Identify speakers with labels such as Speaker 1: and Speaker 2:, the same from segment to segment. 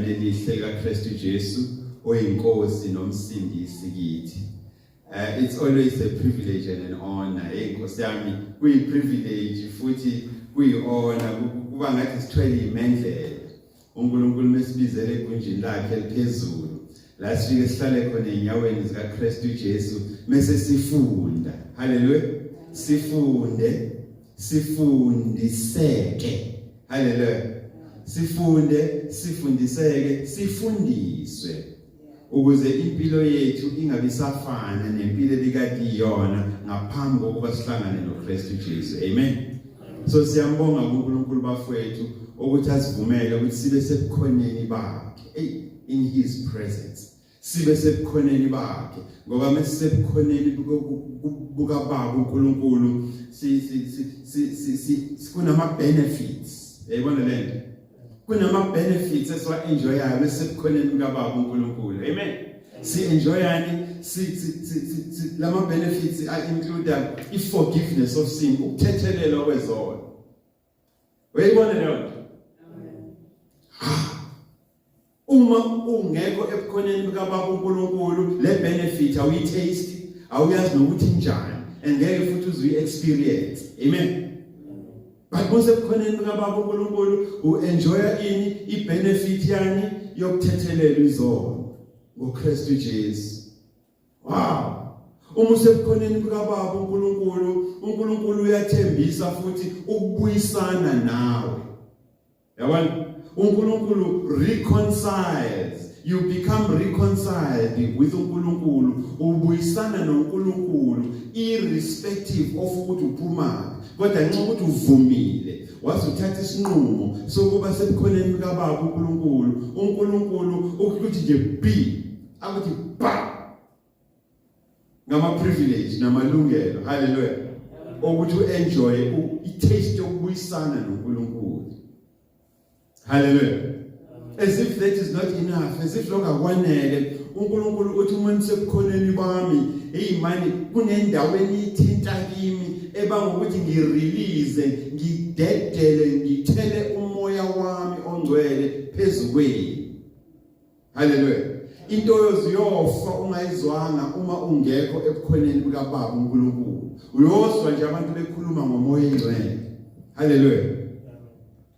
Speaker 1: Egameni elihle likaKristu Jesu oyinkosi nomsindisi kithi. It's always a privilege and an honor. Hey Nkosi yami, kuyi privilege futhi kuyi honor kuba ngathi sithwele imendlela. uNkulunkulu mesibizele egunjini lakhe eliphezulu la sifike sihlale khona enyaweni zikaKristu Jesu mase sifunda. Haleluya. Sifunde, sifundiseke. Haleluya. Sifunde, sifundiseke, sifundiswe ukuze impilo yethu ingabi safana nempilo ebikade iyona ngaphambi kokuba sihlangane noKristu Jesu. Amen. So siyambonga kuNkulunkulu bafowethu ukuthi asivumele ukuthi sibe sebukhoneni bakhe. Hey, in his presence. Sibe sebukhoneni bakhe ngoba mesisebukhoneni bukaBaba uNkulunkulu si si si si si kunama benefits. Yayibona lento? Kunama benefits esiwa enjoyayo mesebukhoneni bukaBaba uNkulunkulu. Amen. Si enjoyani si si lama benefits a include i forgiveness of sin, ukuthethelelwa kwezono. Uyayibona leyo nto? Uma ungekho ebukhoneni bukaBaba uNkulunkulu, le benefit awuyitaste, awuyazi nokuthi injani, angeke futhi uzuyi experience. Amen. But kusebukhoneni bukaBaba uNkulunkulu uenjoya ini ibenefit yani yokuthethelelwa izono ngoKristu Jesu. Wow. Uma usebukhoneni bukaBaba uNkulunkulu, uNkulunkulu uyathembisa futhi ukubuyisana nawe. Yabona? uNkulunkulu reconciles. You become reconciled with uNkulunkulu. Ubuyisana noNkulunkulu irrespective of ukuthi uphumaphi. Kodwa nxa ukuthi uvumile, waze uthatha isinqumo sokuba sebukhoneni bukaBaba uNkulunkulu, uNkulunkulu ukuthi nje be akuthi ba ngama privilege namalungelo. Hallelujah. Ukuthi uenjoy i-taste yokubuyisana noNkulunkulu. Hallelujah. As if that is not enough, as if lokho akwanele, uNkulunkulu uthi uma nisebukhoneni bami, hey mani kunendawo enithinta kimi ebanga ukuthi ngirelease, ngidedele, ngithele umoya wami ongcwele phezu kwenu. Haleluya. Into yoziyofa ungayizwanga uma ungekho ebukhoneni bukaBaba uNkulunkulu. Uyozwa nje abantu bekhuluma ngomoya engcwele. Haleluya.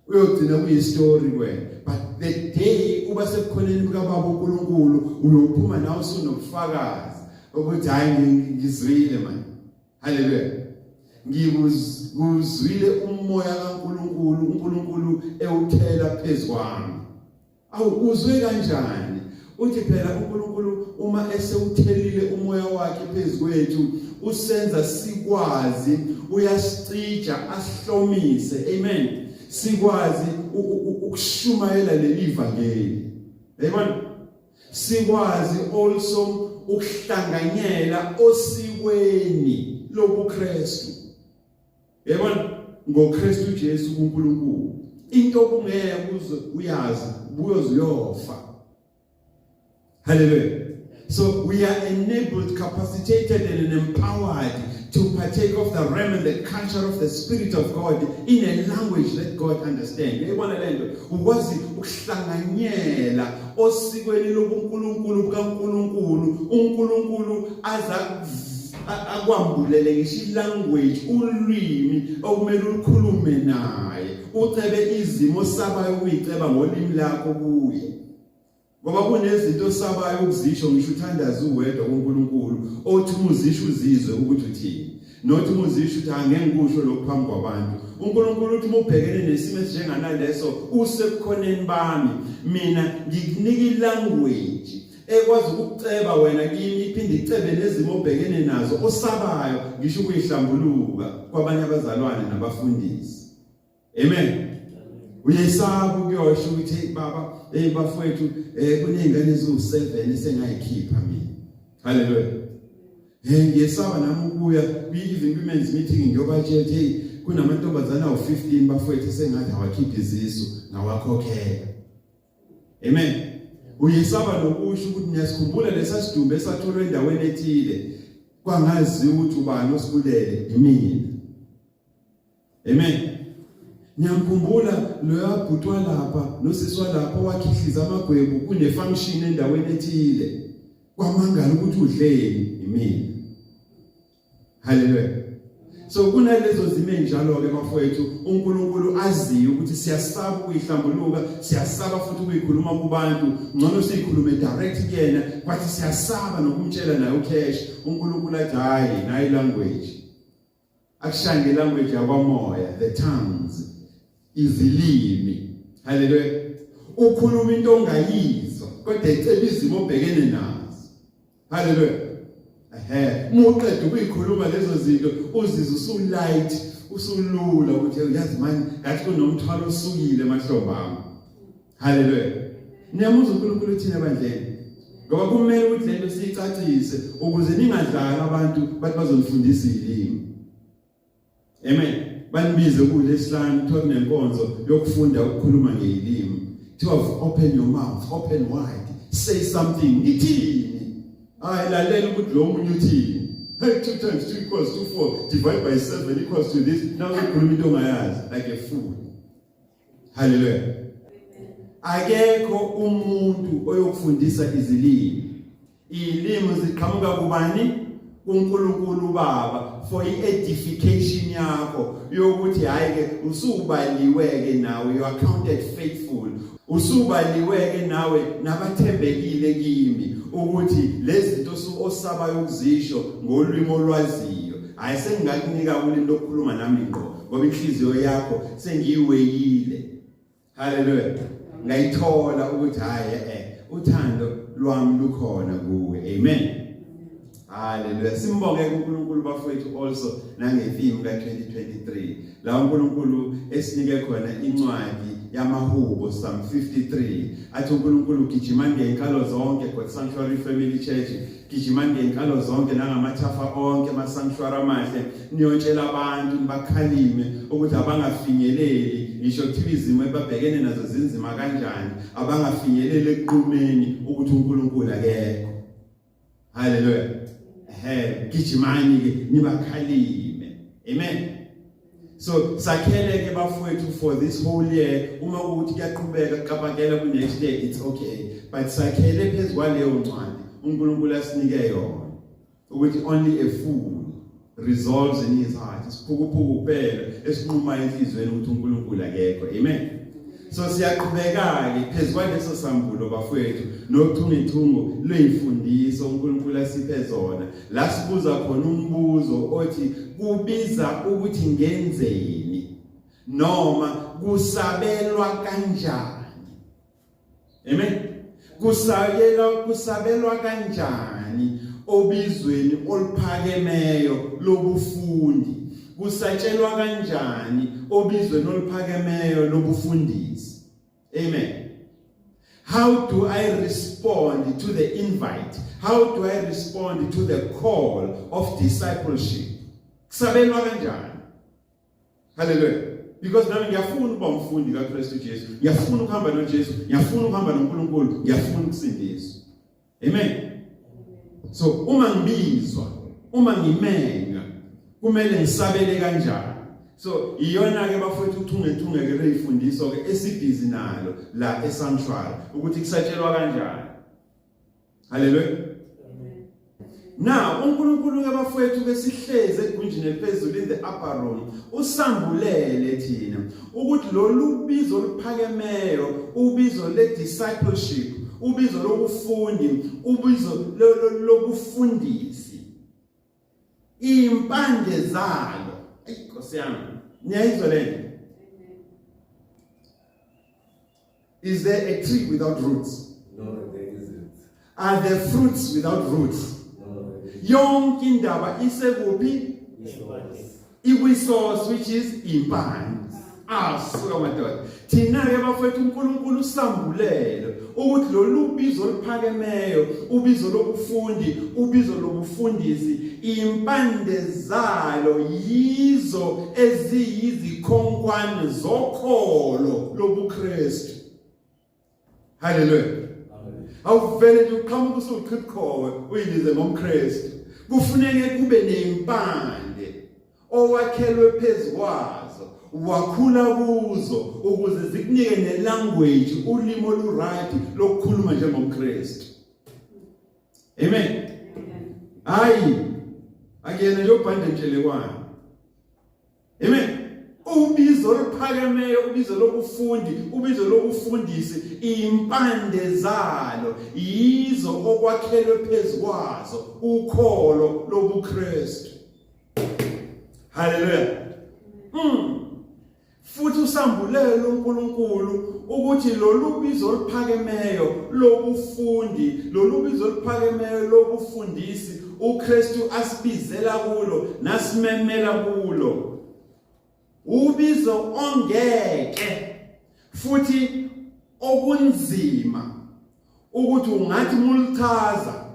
Speaker 1: Uyogcina kuyistory kuwena. But the day uba sebukhoneni bukaBaba uNkulunkulu uyophuma nawe usunobufakazi ukuthi hayi ngizwile manje. Haleluya. Ngikuzwile umoya kaNkulunkulu, uNkulunkulu ewuthela phezukwami. Awu uzwe kanjani? Uthi phela uNkulunkulu uma esewuthelile umoya wakhe phezu kwethu usenza sikwazi, uyasicija asihlomise. Amen. Sikwazi ukushumayela leli vangeli. Yayibona? Sikwazi also ukuhlanganyela osikweni lobuKristu. Yabona ngoKristu Jesu kuNkulunkulu. Into obungeke uze uyazi ubuyoze uyofa. Hallelujah. So we are enabled, capacitated and empowered to partake of the realm and the culture of the Spirit of God in a language that God understands. Uyayibona le nto? Ukwazi ukuhlanganyela osikweni lobuNkulunkulu bukaNkulunkulu, uNkulunkulu aza akwambulele ngisho ilanguage, ulwimi okumele ulukhulume naye, ucebe izimo osabayo ukuyiceba ngolimi lakho kuye, ngoba kunezinto osabayo ukuzisho ngisho uthandaza uwedwa kuNkulunkulu, othi uma uzisho uzizwe ukuthi uthini, nothi uma uzisho uthi angeke ngikusho lokhu phambi kwabantu. uNkulunkulu uthi uma ubhekene nesimo esinjenganaleso usebukhoneni bami, mina ngikunika ilanguage ekwazi ukuceba wena kimi, iphinde icebe nezimo obhekene nazo osabayo ngisho ukuyihlambuluka kwabanye abazalwane nabafundisi. Amen. Uyesaba ukuyosho ukuthi hey baba, hey bafowethu, kunezingane eziwu7 esengayikhipha mina. Haleluya. Hey, ngiyesaba nami ukuya kwi-even women's meeting ngiyobatshela ukuthi hey kunamantombazane awu-15 bafowethu esengathi awakhiphe izisu ngawakhokhela. Amen. Uyesaba nokusho ukuthi niyasikhumbula lesa sidumbu esatholwa endaweni ethile kwangazi ukuthi ubani osibulele, imina. Amen. Ngiyamkhumbula loya bhuti walapha nosisi walapha owakhihliza amagwebu kune function endaweni ethile. Kwamangala ukuthi udleni imina. Haleluya. So kunalezo zimo enjalo ke bafowethu uNkulunkulu aziyo ukuthi siyasaba ukuyihlambuluka, siyasaba futhi ukuyikhuluma kubantu, ngcono siyikhulume direct kuyena, kwathi siyasaba nokumtshela naye ucash. uNkulunkulu athi hayi, nayi language. Akushange language yakwamoya, the tongues, izilimi. Haleluya. Ukhuluma into ongayizwa kodwa eceba izimo obhekene nazo. Haleluya. Ehe, uma uqeda ukuyikhuluma lezo zinto uzizwa usulight, usulula ukuthi uyazi manje ngathi kunomthwalo osukile emahlombe ami. Haleluya. Niyamuzwa uNkulunkulu uthini ebandleni? Ngoba kumele ukuthi lento siyicacise ukuze ningadlali abantu bathi bazonifundisa izilimi. Amen. Banibize kulesihlanu kuthiwa kunenkonzo yokufunda ukukhuluma ngezilimi. Kuthiwa open your mouth, open wide, say something. Ngithini? Hayi lalela ukuthi lo munye uthini. Hey 2 times 2 equals 2 4 divide by 7 equals to this. Now ukhuluma into ongayazi like a fool. Hallelujah. Akekho umuntu oyokufundisa izilimi. Izilimi ziqhamuka kubani? kuNkulunkulu uBaba for iedification yakho yokuthi hayi ke usubaliwe ke nawe, you are counted faithful, usubaliwe ke nawe nabathembekile kimi ukuthi lezi zinto osabayo ukuzisho ngolwimi olwaziyo, hayi sengingakunika ulimi lokukhuluma nami ngqo ngoba inhliziyo yakho sengiyiweyile. Haleluya. Ngayithola ukuthi hayi uthando lwami lukhona kuwe. Amen. Haleluya. Simbonge kuNkulunkulu bafowethu also nangetheme ka2023 la uNkulunkulu esinike khona incwadi yamahubo Psalm 53 athi uNkulunkulu gijima ngenkalo zonke, God Sanctuary Family Church, gijimani ngenkalo zonke nangamathafa onke amasanctuary amahle, niyotshela abantu nibakhalime ukuthi abangafinyeleli ngisho kuthiwa izimo ebabhekene nazo zinzima kanjani, abangafinyeleli ekunqumeni ukuthi uNkulunkulu akekho. Haleluya. Ehe, gijimani ke nibakhalime. Amen. So sakhele ke bafowethu for this whole year, uma ukuthi kuyaqhubeka kuqabakela ku next year, it's okay, but sakhele phezu kwaleyo ncwadi uNkulunkulu asinike yona ukuthi only a fool resolves in his heart, isiphukuphuku kuphela esinquma enhlizweni ukuthi uNkulunkulu akekho. Amen. So siyaqhubeka ke phezu kwaleso sambulo bafowethu nochungechungo lweyifundiso uNkulunkulu asiphe zona la sibuza khona umbuzo othi kubiza ukuthi ngenzeni noma kusabelwa kanjani. Amen. Kusabelwa kanjani obizweni oluphakemeyo lobufundi, kusatshelwa kanjani obizweni oluphakemeyo lobufundisi. Amen. How do I respond to the invite? How do I respond to the call of discipleship? Kusabelwa kanjani? Hallelujah. Because nami ngiyafuna ukuba umfundi kaKristu Jesu. Ngiyafuna ukuhamba noJesu, ngiyafuna ukuhamba noNkulunkulu, ngiyafuna ukusindiswa. Amen. So uma ngibizwa, uma ngimenywa, kumele ngisabele kanjani? So iyona ke bafowethu uthungethunge ke leyifundiso ke esibhizi nalo la esanctuary ukuthi kusatshelwa kanjani. Haleluya. Now uNkulunkulu ke bafowethu ke sihlezi egunjini eliphezulu in the upper room usambulele thina ukuthi lolu bizo oluphakemeyo, ubizo le discipleship, ubizo lokufundi, ubizo lobufundisi, impande zalo, ayi Nkosi yami, niyayizwa lento? Is there a tree without roots?
Speaker 2: No, there isn't.
Speaker 1: Are there fruits without roots?
Speaker 2: No, there isn't.
Speaker 1: Yonke indaba isekuphi? Ikwi-source, which is impande. Asuka madoda. Thina-ke bafowethu uNkulunkulu usambulele ukuthi lolu bizo oluphakemeyo, ubizo lobufundi, ubizo lobufundisi, impande zalo yizo eziyizikhonkwane zokholo lobuKristu. Haleluya. Awuvele nje uqhamuka usuqhibukhowe uyibize ngomKristu. Kufuneke kube nempande owakhelwe phezu kwazo, Wakhula kuzo ukuze zikunike nelanguage, ulimi oluright lokukhuluma njengomKristu. Amen. Hayi, akuyena nje ubhande ntshelekwane. Amen. Ubizo oluphakemeyo, ubizo lobufundi, ubizo lobufundisi, impande zalo yizo okwakhelwe phezu kwazo ukholo lobuKristu. Haleluya. Futhi usambulele uNkulunkulu ukuthi lolu bizo oluphakemeyo lobufundi, lolu bizo oluphakemeyo lobufundisi uKristu asibizela kulo nasimemela kulo, ubizo ongeke futhi okunzima ukuthi ungathi mulichaza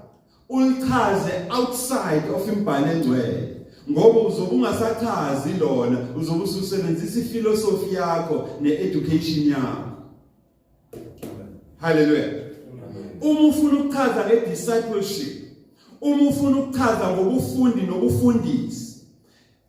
Speaker 1: ulichaze outside of imbhalo engcwele, ngoba uzobe ungasachazi lona, uzobe ususebenzisa iphilosophy yakho needucation yakho. Haleluya. Uma ufuna ukuchaza ngediscipleship, uma ufuna ukuchaza ngobufundi nobufundisi,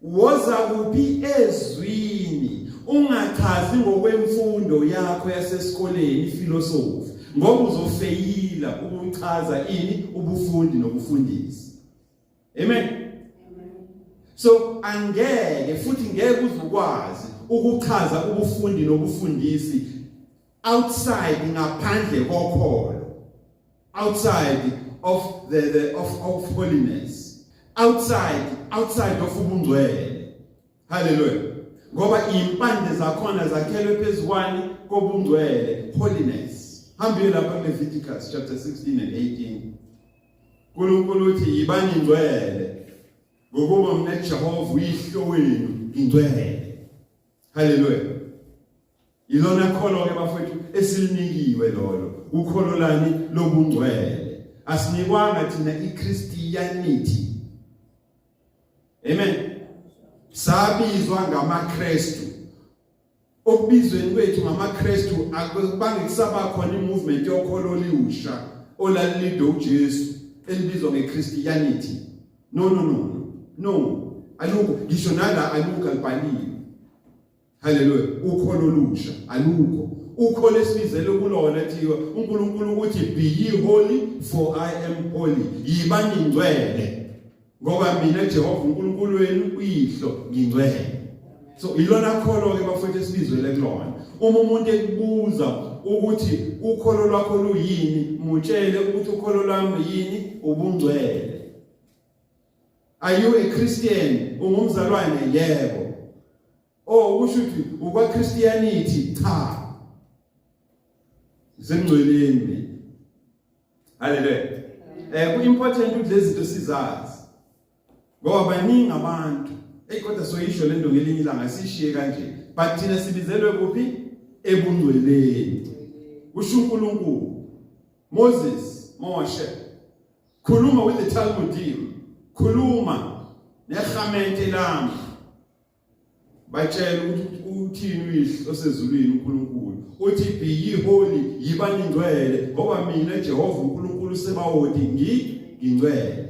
Speaker 1: woza kuphi? Ezwini. Ungachazi ngokwemfundo yakho yasesikoleni, iphilosophy, ngoba uzofeyila ukuchaza ini? Ubufundi nobufundisi. Amen. So angeke futhi ngeke uzukwazi ukuchaza ubufundi nobufundisi outside, ngaphandle kokholo, outside of the of holiness, outside of ubungcwele. Hallelujah. Ngoba impande zakhona zakhelwe phezukwani? Kobungcwele, holiness. Hambile lapha kuLeviticus chapter 16 and 18. uNkulunkulu uthi, "Yibani ngcwele, ngokuba mina Jehova uyihlo wenu ngingcwele." Haleluya. Ilona kholo ke bafowethu esilinikiwe lolo, ukholo lani? Lobungcwele. Asinikwanga thina iChristianity. Amen. Sabizwa ngamaKristu. Okubizweni kwethu ngamaKristu akubange kusaba khona imovement yokholo olusha olalilidwe uJesu elibizwa ngeChristianity. No, no, no, no, alukho ngisho nala, alukho, alibhaliwe. Haleluya. Ukholo olusha alukho. Ukholo esibizele kulona thiwa uNkulunkulu uthi, "Be ye holy, for I am holy." Yibani ngcwele ngoba mina Jehova uNkulunkulu wenu uyihlo ngingcwele. So ilona kholo ke bafowethu esibizwele kulona. Uma umuntu ekubuza ukuthi ukholo lwakho luyini, mutshele ukuthi ukholo lwami yini? Ubungcwele. Are you a Christian? Ungumzalwane? Yebo. Oh, kusho ukuthi ukwa Christianity? Cha, sengcweleni. Haleluya. Ku important ukuthi lezi zinto sizazi ngoba baningi abantu. Hey, kodwa soyisho lento ngelinye ilanga, sishiye kanje, but thina sibizelwe kuphi? Ebungcweleni. Kusho uNkulunkulu, Moses, Moshe, khuluma with the Talmudim, khuluma nehamente lami, batshela ukuthi uthini uyihlo osezulwini uNkulunkulu. Uthi, "Be ye holy, yibani ngcwele, ngoba mina Jehova uNkulunkulu sebawoti ngingcwele."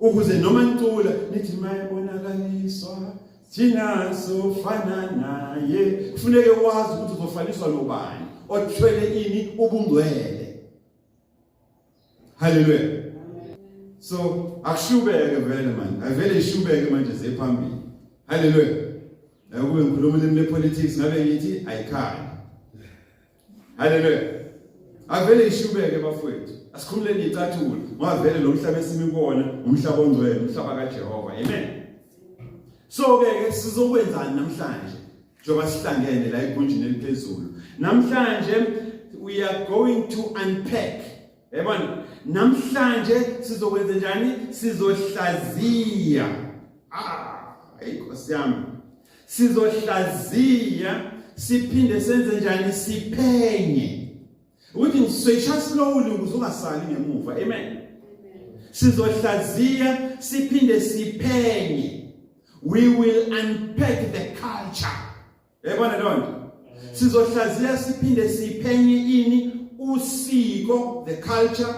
Speaker 1: Ukuze noma nicula nithi, "Mayebonakaliswa thina sofana naye," kufuneke wazi ukuthi uzofaniswa nobani othwele ini? Ubungcwele. Haleluya. So akushubeke vele manje, avele ishubeke manje zephambili. Haleluya. Akube ngikhuluma ulimi lepolitics ngabe ngithi ayikhali. Haleluya. Avele ishubeke bafowethu, asikhululeni icathulo, ngoba vele lo mhlaba esimi kuwona umhlaba ongcwele, umhlaba kaJehova. Amen. So ke sizokwenzani namhlanje njengoba sihlangene la egunjini eliphezulu namhlanje? We are going to unpack, yabona. Namhlanje sizokwenza njani? Sizohlaziya. Ah, hey Nkosi yami, sizohlaziya siphinde senze njani? Siphenye. Ukuthi ngiswitcha slowly ukuze ungasali ngemuva. Amen. Sizohlaziya siphinde siphenye. We will unpack the culture, yabona lonto. Sizohlaziya siphinde siphenye ini? Usiko, the culture.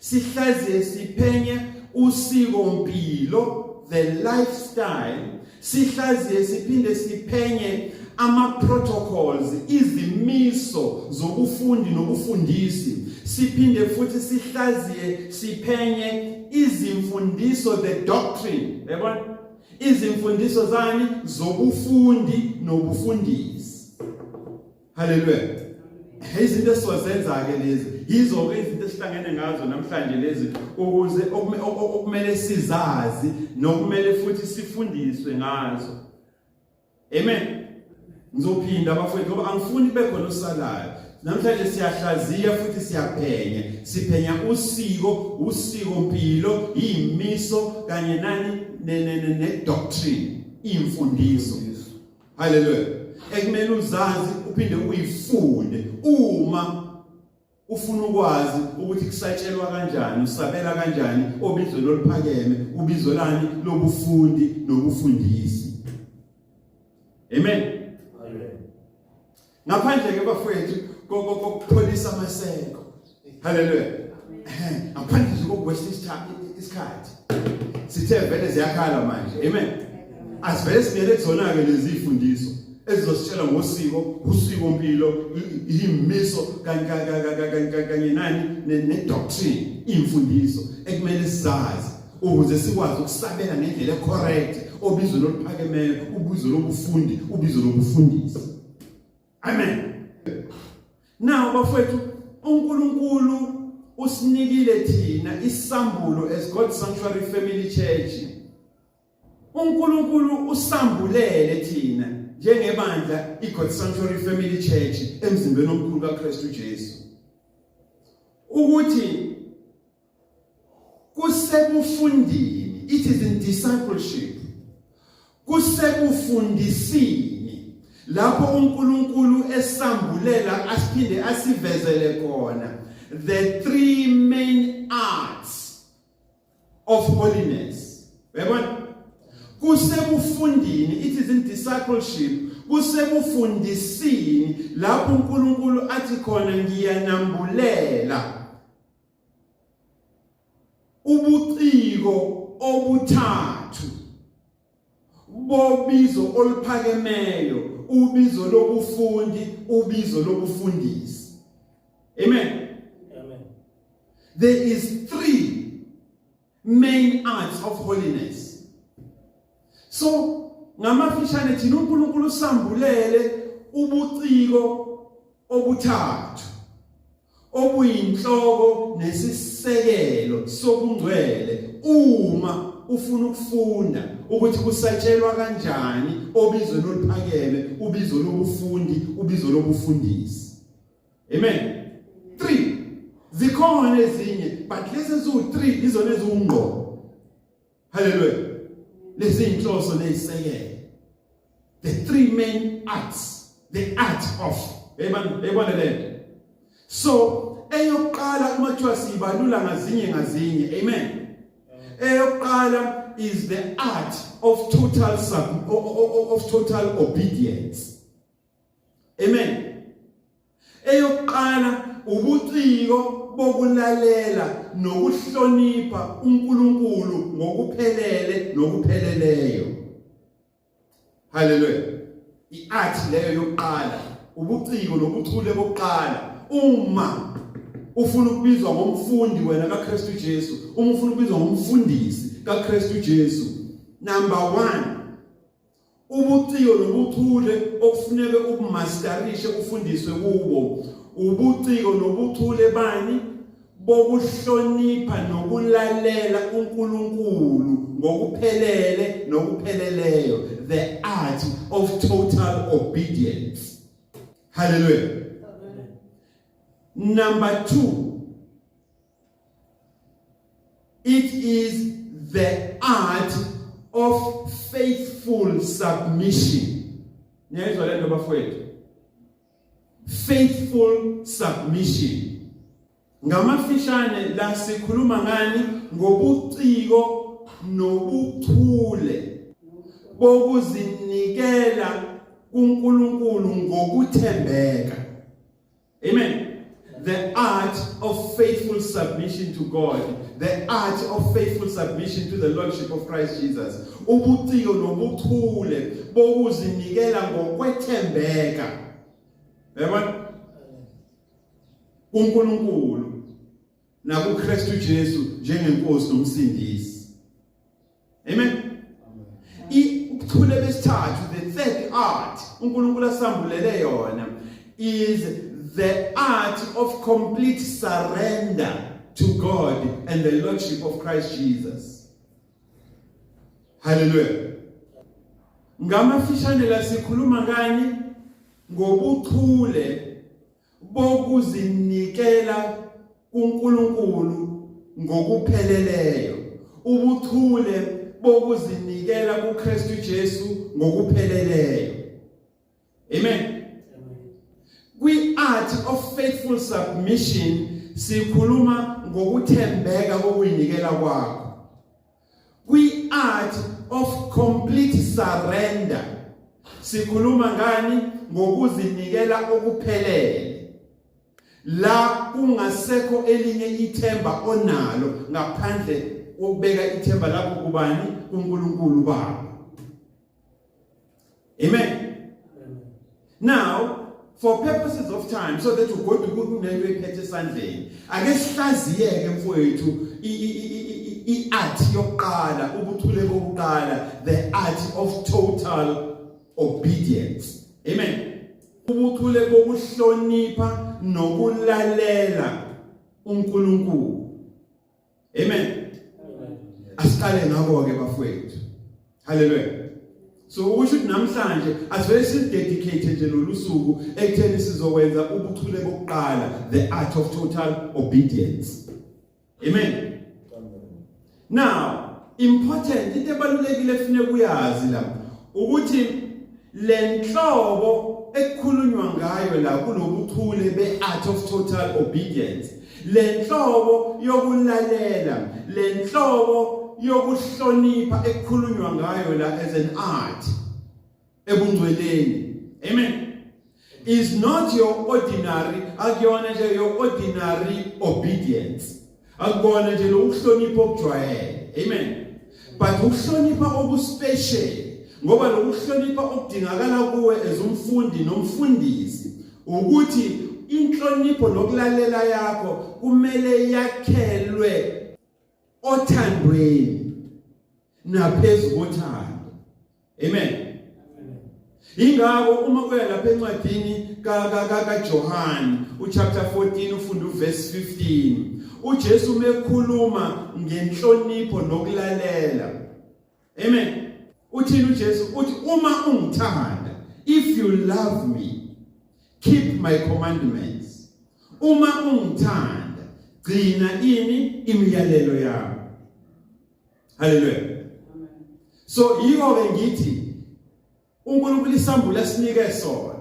Speaker 1: Sihlaziye siphenye usiko mpilo, the lifestyle. Sihlaziye siphinde siphenye Ama protocols, izimiso zobufundi nobufundisi. Siphinde futhi sihlaziye, siphenye izimfundiso, the doctrine, yabona, izimfundiso zani? Zobufundi nobufundisi. Haleluya! Izinto esizozenza ke lezi, yizo ke izinto esihlangene ngazo namhlanje lezi, ukuze okumele sizazi nokumele futhi sifundiswe ngazo. Amen. Ngizophinda, bafowethu, ngoba angifuni kube khona osalayo. Namhlanje siyahlaziya futhi siyaphenya, siphenya usiko, usiko mpilo, imiso kanye nani? Ne doctrine, imfundiso. Haleluya! Ekumele uzazi uphinde uyifunde uma ufuna ukwazi ukuthi kusatshelwa kanjani, usabela kanjani obizweni oluphakeme, ubizo lani? Lobufundi nobufundisi. Amen. Ngaphandle ke, bafowethu, kokupholisa amaseko. Haleluya! Ngaphandle nje kokuwaste isikhathi, sithe vele ziyakhala manje. Amen. Asivele sibuyele kuzona ke lezi ifundiso ezizositshela ngosiko, usiko mpilo, imiso kanye nani? Ne doctrine, imfundiso ekumele sizazi ukuze sikwazi ukusabela ngendlela ecorrect obizo loluphakemeyo, ubizo lobufundi, ubizo lobufundisi. Amen. Now, bafowethu, uNkulunkulu usinikile thina isambulo as God Sanctuary Family Church. uNkulunkulu usambulele thina njengebandla iGod Sanctuary Family Church emzimbeni omkhulu kaKristu Jesu ukuthi kusebufundini, it is in discipleship, kusekufundisini lapho uNkulunkulu esambulela asiphinde asivezele khona the three main arts of holiness. Uyabona, kusekufundini, it is in discipleship, kusekufundisini lapho uNkulunkulu athi khona, "Ngiyanambulela ubuciko obuthathu bobizo oluphakemeyo, ubizo lobufundi, ubizo lobufundisi." Amen.
Speaker 2: Amen.
Speaker 1: There is three main arts of holiness. So ngamafishane, thina uNkulunkulu usambulele ubuciko obuthathu obuyinhloko nesisekelo sobungcwele uma ufuna ukufunda ukuthi kusatshelwa kanjani obizweni oluphakeme, ubizo lobufundi, ubizo lobufundisi. Amen. 3 zikhona ezinye, but lezi eziwu3 izona eziwungqo. Haleluya! Lezi inhloso nezisekelo, the three main arts, the art of, yayibona, yayibona lento. So eyokuqala, uma kuthiwa siyibalula ngazinye ngazinye, amen, eyokuqala is the art of total obedience. Amen. Eyokuqala ubuciko bokulalela nokuhlonipha uNkulunkulu ngokuphelele nokupheleleyo. Haleluya! I-art leyo yokuqala, ubuciko nobuchule bokuqala uma ufuna ukubizwa ngomfundi wena kaKristu Jesu, uma ufuna ukubizwa ngomfundisi kaKristu Jesu. Number 1, ubuciko nobuchule okufuneka ukumasterishe, ufundiswe kubo, ubuciko nobuchule bani? Bokuhlonipha nokulalela uNkulunkulu ngokuphelele nokupheleleyo, the art of total obedience. Hallelujah. Number 2, it is the art of faithful submission. Niyayizwa lento, bafowethu? Faithful submission. Ngamafishane, la sikhuluma ngani? Ngobuciko nobuchule bokuzinikela kuNkulunkulu ngokuthembeka. Amen. The art of faithful submission to God. The art of faithful submission to the lordship of Christ Jesus. Ubuciko nobuchule bokuzinikela ngokwethembeka. Yabona? KuNkulunkulu nakuKristu Jesu njengenkosi nomsindisi. Amen. Ubuchule besithathu, the third art uNkulunkulu asambulele yona, is the art of complete surrender to God and the lordship of Christ Jesus. Hallelujah. Ngamafishane la sikhuluma ngani? Ngobuchule bokuzinikela kuNkulunkulu ngokupheleleyo, ubuchule bokuzinikela kuKristu Jesu ngokupheleleyo. Amen. Kwi art of faithful submission sikhuluma ngokuthembeka kokuyinikela kwakho. Kwi art of complete surrender sikhuluma ngani? Ngokuzinikela okuphelele, la kungasekho elinye ithemba onalo ngaphandle kokubeka ithemba lakho kubani? KuNkulunkulu Baba. Amen. Now, for purposes of time, so that ugoduke kunento ephethe esandleni, ake sihlaziyeke, mfowethu, i-art yokuqala, ubuchule bokuqala, the art of total obedience. Amen. Ubuchule bokuhlonipha nokulalela uNkulunkulu. Amen. Asiqale ngakho ke, bafowethu. Hallelujah. So ukusho ukuthi namhlanje asivele sidedicate nje lolu suku ekutheni sizokwenza ubuchule bokuqala, the art of total obedience. Amen. Now, important, into ebalulekile efuneka uyazi la ukuthi lenhlobo ekukhulunywa ngayo la kulobuchule be-art of total obedience, lenhlobo yokulalela, lenhlobo yokuhlonipha ekukhulunywa ngayo la as an art ebungcweleni, amen, is not your ordinary, akuyona nje your ordinary obedience, akubona nje lokuhlonipha okujwayele, amen, but ukuhlonipha okuspecial, ngoba lokuhlonipha okudingakala kuwe as umfundi nomfundisi ukuthi inhlonipho nokulalela yakho kumele yakhelwe othandweni naphezulu kothando. Amen. Ingakho uma uya lapha encwadini ka ka kaJohn, uchapter 14, ufunda uverse 15, uJesu mekhuluma ngenhlonipho nokulalela, amen, uthini uJesu? Uthi, "Uma ungithanda, if you love me, keep my commandments. Uma ungithanda, gcina ini? Imiyalelo yami." Haleluya. So yiko ke ngithi uNkulunkulu isambula sinike sona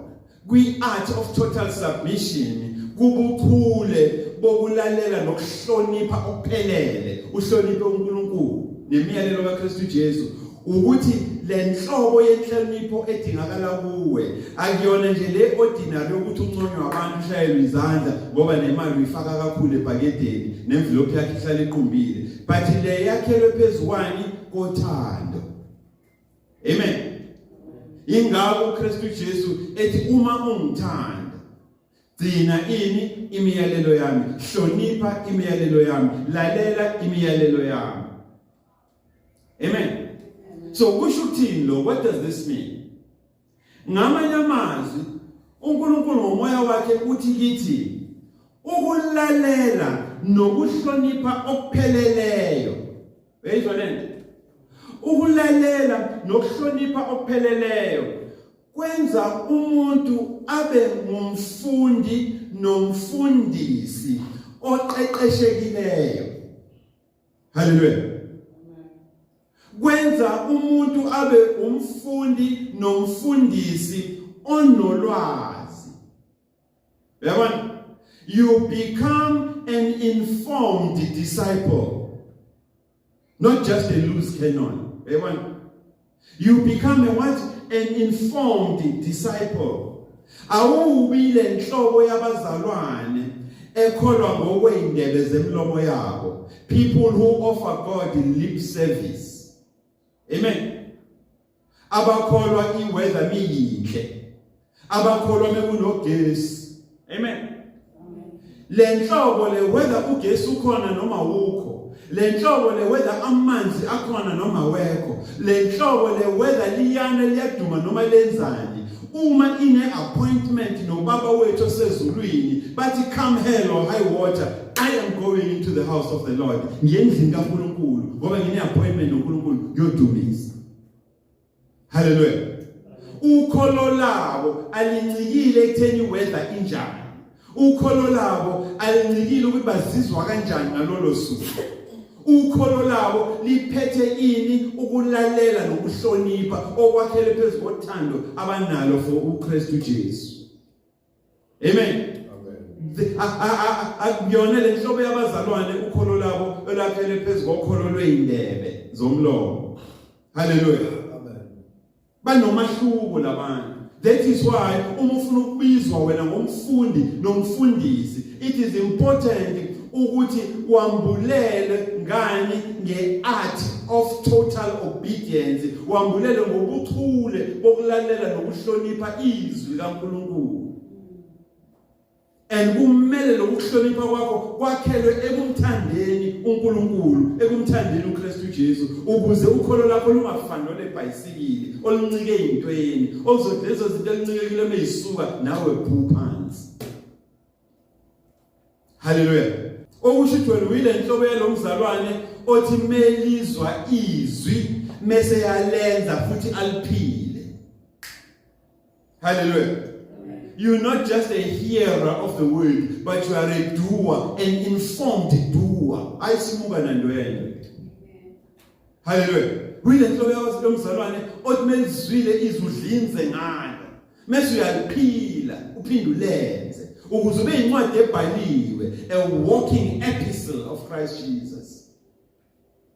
Speaker 1: kwi-art of total submission, kubuchule bokulalela nokuhlonipha okuphelele, uhloniphe uNkulunkulu nemiyalelo kaKristu Jesu, ukuthi lenhlobo yenhlonipho edingakala kuwe akuyona nje le ordinary yokuthi unconywa abantu, ushayelwe izandla, ngoba nemali uyifaka kakhulu ebhakedeni nemvilophi yakhe ihlala iqumbile, but le yakhelwe phezukwani? Kothando. Amen. Ingakho uKristu Jesu ethi, "Uma ungithanda, gcina ini? Imiyalelo yami. Hlonipha imiyalelo yami, lalela imiyalelo yami." Amen. So kusho ukuthini lo? What does this mean? Ngamanye amazwi, uNkulunkulu ngomoya wakhe uthi kithi ukulalela nokuhlonipha okupheleleyo, uyayizwa lento, ukulalela nokuhlonipha okupheleleyo kwenza umuntu abe ngumfundi nomfundisi oqeqeshekileyo. Haleluya. Kwenza umuntu abe umfundi nomfundisi onolwazi. Uyabona, you become an informed disciple, not just a loose cannon. Uyabona, you become a what? An informed disciple. Awubi lenhlobo yabazalwane. Ekholwa ngokweindebe zemlomo yabo. People who offer God lip service. Amen. Abakholwa iweather miyinhle. Abakholwa mekunogesi. Amen. Lenhlobo le, whether ugesi ukhona noma wukho, lenhlobo le, whether amanzi akhona noma wekho, lenhlobo le, whether liyana liyaduma noma lenzani, uma ine appointment nobaba wethu osezulwini, bathi, "Come hell or high water, I am going into the house of the Lord." Ngiyendlini kaNkuluNkulu ngoba ngine appointment noNkulunkulu, ngiyodumisa. Haleluya. Ukholo labo alincikile ekutheni weather injani. Ukholo labo alincikile ukuthi bazizwa kanjani ngalolo suku. Ukholo labo liphethe ini? Ukulalela nokuhlonipha okwakhele phezu kothando abanalo for uKristu Jesu. Amen. Akuyona le nhlobo yabazalwane ukholo labo olakhele phezu kokholo lweindebe zomlomo. Haleluya.
Speaker 2: Amen.
Speaker 1: Banomahluko labantu. That is why uma ufuna ukubizwa wena ngomfundi nomfundisi, it is important ukuthi wambulele ngani? Ngeart of total obedience, wambulele ngobuchule bokulalela nokuhlonipha izwi kaNkuluNkulu. And kumele lokuhlonipha kwakho kwakhelwe ekumthandeni uNkulunkulu, ekumthandeni uKristu Jesu, ukuze ukholo lakho lungafani nolebhayisikili oluncike ezintweni, ozothi lezo zinto elincike meyisuka nawe bhu phansi. Haleluya. Okusho ukuthi wena uyile nhlobo yalomzalwane othi melizwa izwi mese yalenza futhi aliphile. Hallelujah. You're not just a hearer of the word, but you are a doer, an informed doer. Ayisimuka nandwena. Hallelujah. Uyile nhlobo yalomzalwane othi melizwile izwi udlinze ngalo. Mase uyaliphila, uphinde ulenze ukuze ube incwadi ebhaliwe, a walking epistle of Christ Jesus.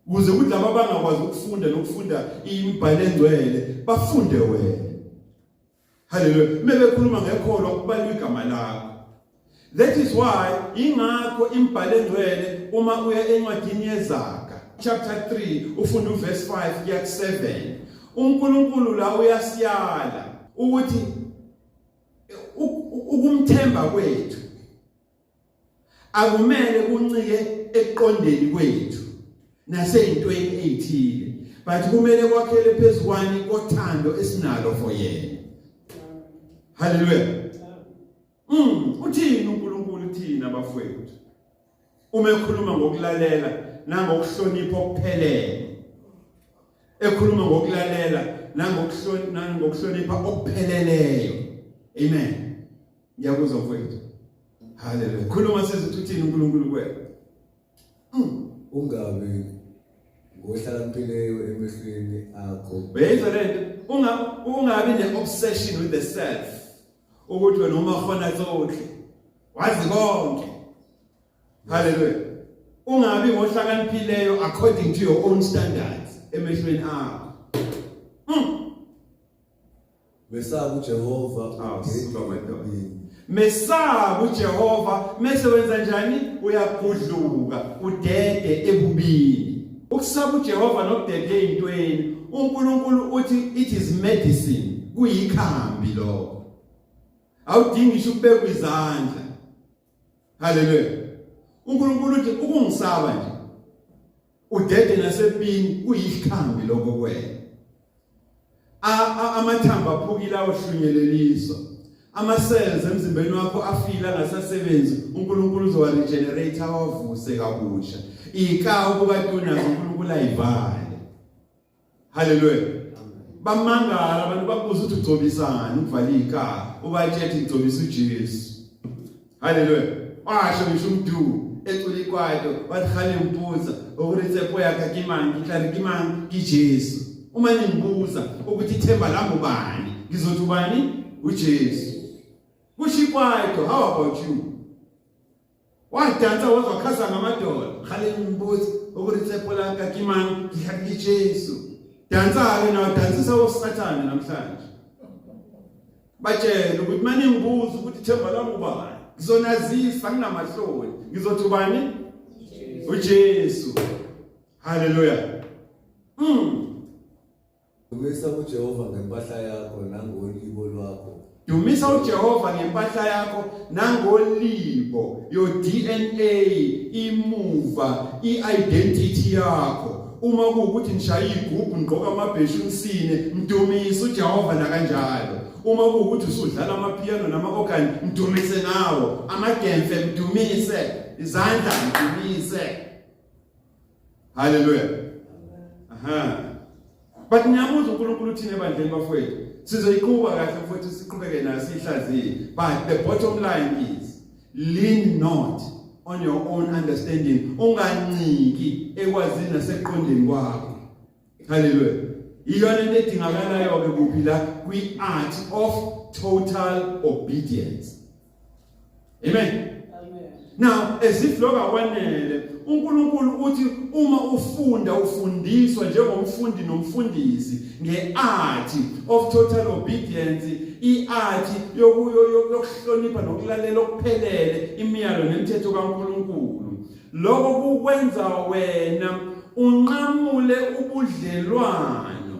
Speaker 1: Ukuze kuthi laba abangakwazi ukufunda nokufunda imibhalo engcwele bafunde wena. Haleluya. Mebekhuluma ngekholwa kubalwa igama lakho. That is why ingakho imibhalo engcwele, uma uya encwadini yeZaga chapter 3, ufunda uverse 5 kuya ku7, uNkulunkulu la uyasiyala ukuthi ukumthemba kwethu akumele kuncike ekuqondeni kwethu naseyintweni ezithile, but kumele kwakhele phezukwani? Kothando esinalo for yena. Haleluya. Uthini uNkulunkulu thina bafowethu uma ekhuluma ngokulalela nangokuhlonipha okuphelele, ekhuluma ngokulalela nangokuhlonipha okupheleleyo? Amen. Ngiyakuzwa mfowethu. Haleluya. Khuluma size, uthini uNkulunkulu kuwena?
Speaker 2: Ungabi ngohlakaniphileyo emehlweni akho.
Speaker 1: Uyayizwa lento? Ungabi ne-obsession with the self, ukuthi wena uma khona tsohle wazi konke. Haleluya. Ungabi ngohlakaniphileyo according to your own standards, emehlweni akho.
Speaker 2: Mesaba uJehova.
Speaker 1: Ah, suka madoda. Mesaba uJehova mase wenza njani? Uyagudluka udede ebubini. Ukusaba uJehova nokudede ezintweni, uNkulunkulu uthi it is medicine, kuyikhambi lokho. Awudingi ngisho ukubekwa izandla. Haleluya. UNkulunkulu uthi ukungisaba nje udede nasebini kuyikhambi lokho kuwena. Amathambo aphukile awuhlunyeleliswa, ama cells emzimbeni wakho afile angasasebenzi, uNkulunkulu uzowa regenerate, awavuse kabusha. Ika ukubati unazo, uNkulunkulu ayivale. Haleluya. Bamangala abantu, bakubuza ukuthi ugcobisani ukuvala ika, ubatshela ngigcobisa uJesu. Haleluya. Washo ngisho umdu ecula ikwaito, wathi, "Khale mpuza ukuthi tshepo yakhe ke mang? Ke tla re ke mang? Ke Jesu. Uma ningibuza ukuthi ithemba lami ubani, ngizothi ubani? uJesu." Kusho ikwaito. How about you? Wadansa waze wakhasa ngamadola. "Khale ngimbuza ukuthi tshepo la ka ke mang? Ke tla ke Jesu." Dansa ke nawe, dansisa osathane namhlanje. Batshele ukuthi manje ngibuza ukuthi ithemba lami ubani. Ngizonazisa nginamahloni. Ngizothi ubani? UJesu. Hallelujah.
Speaker 2: Dumisa uJehova ngempahla yakho nangolibo lwakho.
Speaker 1: Dumisa uJehova ngempahla yakho nangolibo, your DNA, imuva, i-identity yakho. Uma kuwukuthi nishaya igubhu nigqoka amabheshu nisine, mdumise uJehova nakanjalo. Uma kuwukuthi usudlala amapiano nama-organ, mdumise ngawo. Amagemfe mdumise, izandla mdumise. Hallelujah. Aha. But ngiyamuzwa uNkulunkulu uthini ebandleni bafowethu. Sizoyiqhuba kahle mfowethu siqhubeke nayo siyihlaziye. But the bottom line is lean not on your own understanding. Unganciki ekwazini naseqondeni kwakho. Hallelujah. Iyona into edingakalayo ke kuphi la kwi art of total obedience. Amen. Now as if lokho akwanele uNkulunkulu uthi uma ufunda ufundiswa njengomfundi nomfundisi ngeart of total obedience iart yokuhlonipha nokulalela okuphelele imiyalo nemithetho kaNkulunkulu lokho kukwenza wena unqamule ubudlelwano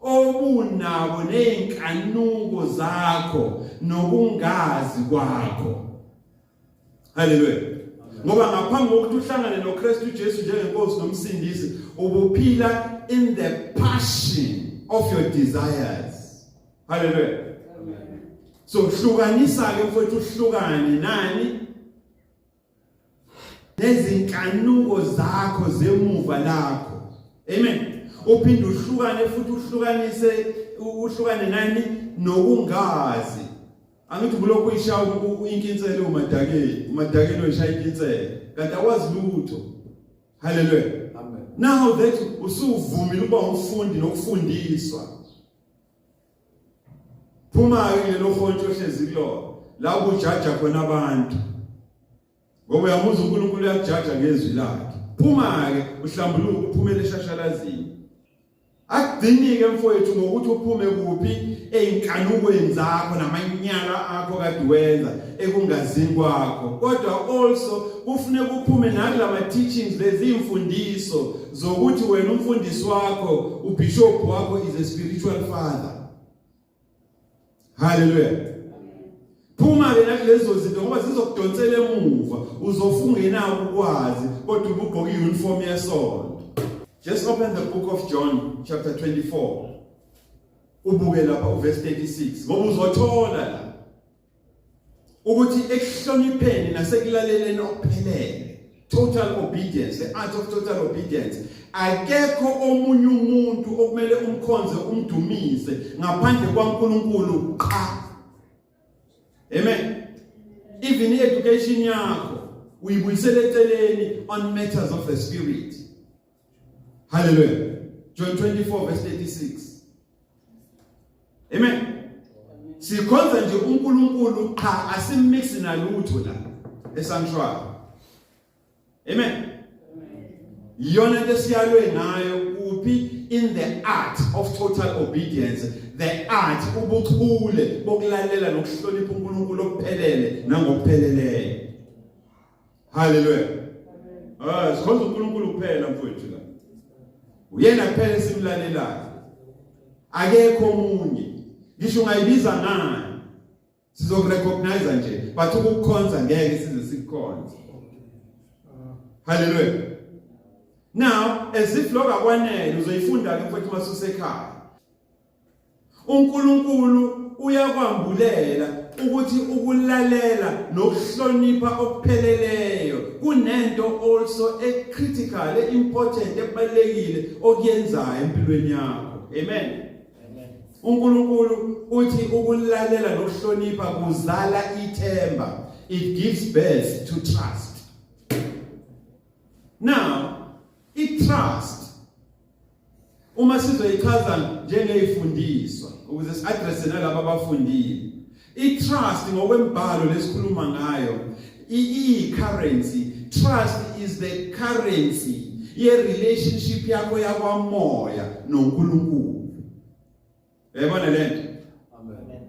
Speaker 1: obunabo nezinkanuko zakho nokungazi kwakho. Haleluya. Ngoba ngaphambi kokuthi uhlangane noKristu Jesu njengenkosi nomsindisi, ubuphila in the passion of your desires. Haleluya. So hlukanisa ke mfowethu uhlukane nani nezinkanuko zakho zemuva lakho. Amen. Uphinde uhlukane futhi uhlukanise uhlukane nani nokungazi. Angithi kulokhu uyishaya inkinsele umadakeni, umadakeni uyishaya inkinsele kanti awazi lutho. Hallelujah. Amen. Now that usuvumile ukuba umfundi nokufundiswa. Phuma ke lelo hontsho ohlezi kulona la kujaja khona abantu. Ngoba uyamuzwa uNkulunkulu uyakujaja ngezwi lakhe. Phuma ke uhlambuluke uphumele eshashalazini. Akugcini-ke mfowethu ngokuthi uphume kuphi ey'nkanukweni zakho namanyala akho kade wenza ekungazini kwakho kodwa also kufuneka uphume nakula teachings lezi imfundiso zokuthi wena umfundisi wakho ubishop wakho is a spiritual father. Hallelujah. Phuma ke nakulezo zinto ngoba zizokudonsela emuva uzofunga enako ukwazi kodwa ubugqoka iuniform yesonto. Just open the book of John chapter 24. Ubuke lapha uverse 36 ngoba uzothola la ukuthi ekuhlonipheni nasekulaleleni okuphelele total obedience the art of total obedience akekho omunye umuntu okumele umkhonze umdumise ngaphandle kwaNkulunkulu qha amen even education yakho uyibuyisele eceleni on matters of the spirit. Hallelujah. John 24 verse 36. Amen. Sikhonza nje uNkulunkulu qha asimix nalutho la esanctuary. Amen. Iyona into esiyalwe ngayo kuphi in the art of total obedience, the art ubuchule bokulalela nokuhlonipha uNkulunkulu okuphelele nangokupheleleyo. Hallelujah. Ah, sikhonza uNkulunkulu kuphela mfowethu la. Uyena kuphela esimlalelayo. Akekho omunye. Ngisho ungayibiza ngani? Sizokurecognize nje, but ukukhonza ngeke size sikukhonze. Hallelujah. Now, as if lokho akwanele uzoyifunda ke mfowethu masusekhaya. uNkulunkulu uyakwambulela ukuthi ukulalela nokuhlonipha okupheleleyo kunento also e critical e important ebalekile okuyenzayo empilweni yakho. Amen. uNkulunkulu uthi ukulalela nokuhlonipha kuzala ithemba. It gives birth to trust. Now, i-trust uma sizoyichaza njengeyifundiswa ukuze si-addresse nalabo abafundile i-trust ngokwembhalo lesikhuluma ngayo i-currency. Trust is the currency ye-relationship yakho yakwamoya noNkulunkulu. Uyayibona lento? Amen.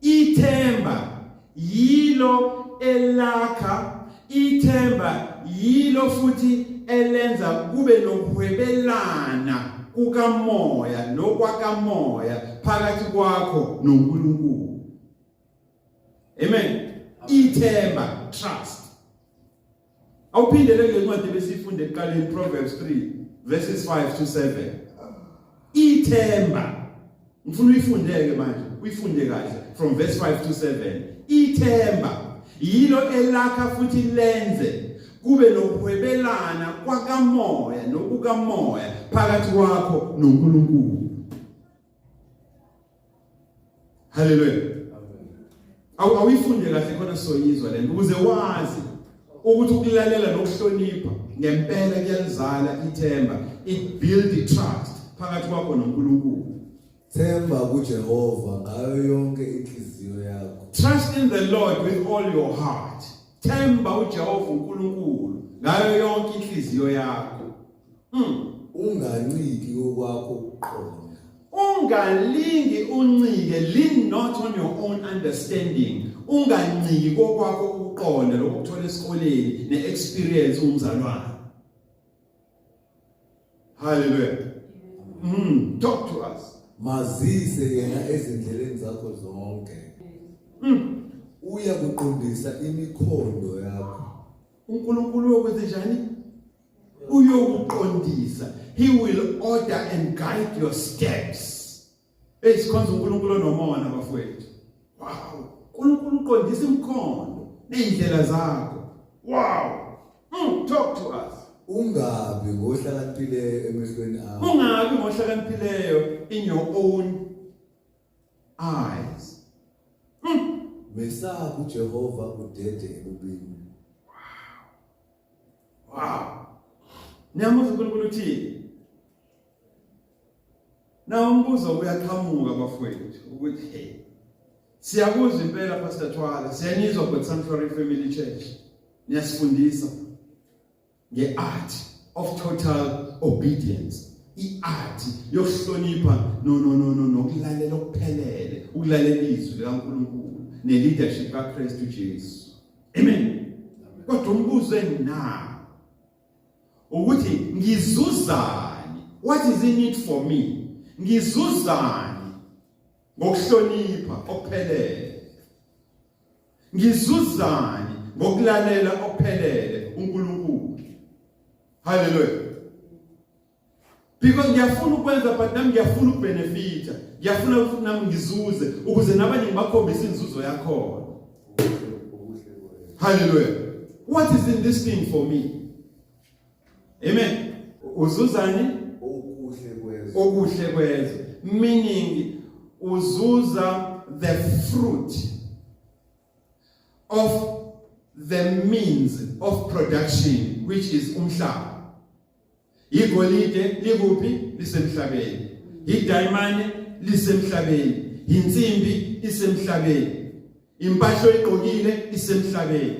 Speaker 1: Ithemba yilo. Elakha ithemba, yilo futhi elenza kube nokuhwebelana kukamoya nokwakamoya phakathi kwakho noNkulunkulu. Amen. Ithemba, trust. Awuphindele kule ncwadi besifunde ekuqaleni, Proverbs 3 verses 5 to 7. Ithemba. Ngifuna uyifundeke manje, uyifunde kahle from verse 5 to 7. Ithemba yilo elakha futhi lenze kube nokuhwebelana kwakamoya nokukamoya phakathi kwakho noNkulunkulu. Haleluya. Awu awuyifunde kahle khona soyizwa lento ukuze wazi ukuthi ukulalela nokuhlonipha ngempela kuyalizala ithemba, it build trust phakathi kwakho noNkulunkulu.
Speaker 2: Themba kuJehova ngayo yonke inhliziyo yakho.
Speaker 1: Trust in the Lord with all your heart. Themba uJehova uNkulunkulu ngayo yonke inhliziyo yakho.
Speaker 2: Unganciki kokwakho ukuqonda.
Speaker 1: Ungalingi uncike, lean not on your own understanding. Unganciki kokwakho ukuqonda lokho ukuthola esikoleni ne-experience umzalwane. Hallelujah. Talk to us.
Speaker 2: Mazise yena ezindleleni zakho zonke. Uya kuqondisa imikhondo yakho.
Speaker 1: uNkulunkulu uyokwenza njani? Uyokuqondisa. He will order and guide your steps. Hey, sikhonza uNkulunkulu onomona bafowethu. Wow, uNkulunkulu uqondisa imikhondo nezindlela zakho. Wow. Talk to us.
Speaker 2: Ungabi ngohlakaniphileyo emehlweni akho.
Speaker 1: Ungabi ngohlakaniphileyo in your own eyes.
Speaker 2: Mesabe uJehova udede ebubini.
Speaker 1: Wow. Niyamuzwa uNkulunkulu uthini? Na umbuzo uyaqhamuka bafowethu ukuthi hey, siyakuzwa impela Pastor Thwala, siyanizwa God Sanctuary Family Church. Niyasifundisa ngeart of total obedience. I-art yokuhlonipha no no no no nokulalela okuphelele, ukulalela izwi likaNkulunkulu ne-leadership kaKristu Jesu. Amen. Kodwa umbuzo enginawo ukuthi ngizuzani? What is in it for me? Ngizuzani ngokuhlonipha okuphelele? Ngizuzani ngokulalela okuphelele uNkulunkulu? Hallelujah. Because ngiyafuna ukwenza, but nami ngiyafuna ukubenefita. Ngiyafuna ukuthi nami ngizuze ukuze nabanye ngibakhombise inzuzo yakhona. Hallelujah. What is in this thing for me? Amen. Uzuzani?
Speaker 2: Okuhle kwezwe.
Speaker 1: Okuhle kwezwe. Meaning uzuza the fruit of the means of production, which is umhlaba. Igolide likuphi? Lisemhlabeni. Idayimane lisemhlabeni. Insimbi isemhlabeni. Impahla oyigqokile isemhlabeni.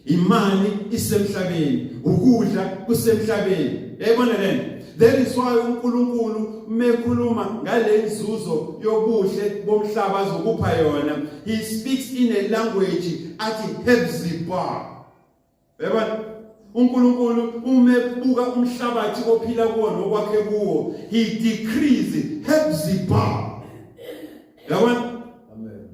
Speaker 1: Imali isemhlabeni. Ukudla kusemhlabeni. Yayibona lento? That is why uNkulunkulu mekhuluma ngale nzuzo yobuhle bomhlaba azokupha yona, he speaks in a language athi Hebzibah. Yabona? uNkulunkulu uma ebuka umhlabathi ophila kuwo nokwakhe kuwo, he decrees Hebzibah. Yabona?
Speaker 2: Amen.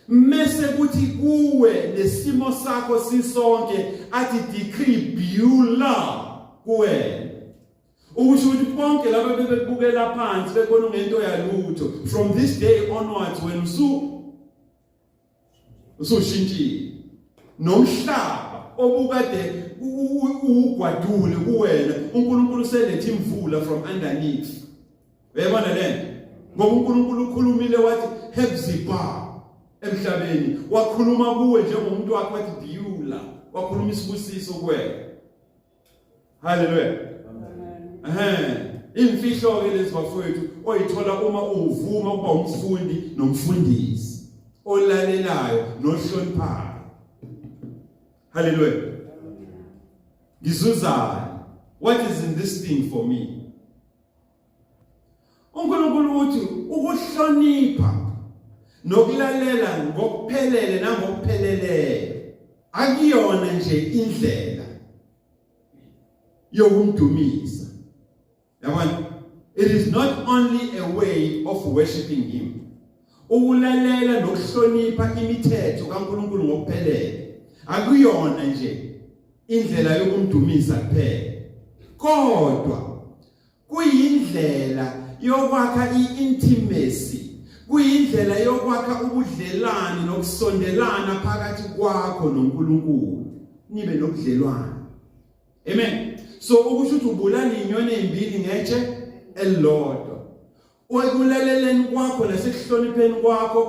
Speaker 1: Mese kuthi kuwe nesimo sakho sisonke athi decree Beulah kuwena. Ukusho ukuthi bonke laba bebekubukela phansi bebona ungento yalutho, from this day onwards wena usushintshile. Nomhlaba obukade ugwadule kuwena, uNkulunkulu uselethe imvula from underneath. Uyayibona lento? Ngoba uNkulunkulu ukhulumile wathi Hebzibah emhlabeni, wakhuluma kuwe njengomuntu wakhe wathi Beulah, wakhuluma isibusiso kuwena. Hallelujah. Amen. Imfihlo ke lezi bafowethu oyithola uma uvuma ukuba umfundi nomfundisi olalelayo nohloniphayo. Hallelujah. Ngizuzani? What is in this thing for me? uNkulunkulu uthi ukuhlonipha nokulalela ngokuphelele nangokupheleleyo. Akuyona nje indlela yokumdumisa. Yabona? It is not only a way of worshiping him. Ukulalela nokuhlonipha imithetho kaNkuluNkulu ngokuphelele akuyona nje indlela yokumdumisa kuphela. Kodwa kuyindlela yokwakha i-intimacy, kuyindlela yokwakha ubudlelwane nokusondelana phakathi kwakho noNkulunkulu, nibe nobudlelwane. Amen. So ukusho ukuthi ubulala inyoni ezimbili ngetshe elilodwa. Ekulaleleni kwakho nasekuhlonipheni kwakho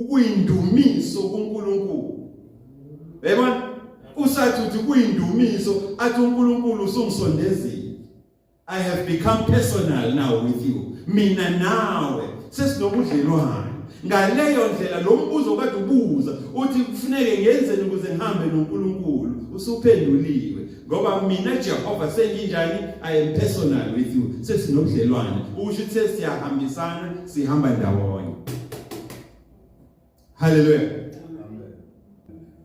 Speaker 1: kuyindumiso kuNkulunkulu. Yabona? Usathi uthi kuyindumiso athi uNkulunkulu usungisondezile. I have become personal now with you. Mina nawe sesinobudlelwane. Ngaleyo ndlela lo mbuzo kade ubuza uthi kufuneke ngenzeni ukuze ngihambe noNkulunkulu usuphenduliwe ngoba mina Jehova senginjani I am personal with you sesinobudlelwane usho ukuthi sesiyahambisana sihamba ndawonye. Hallelujah.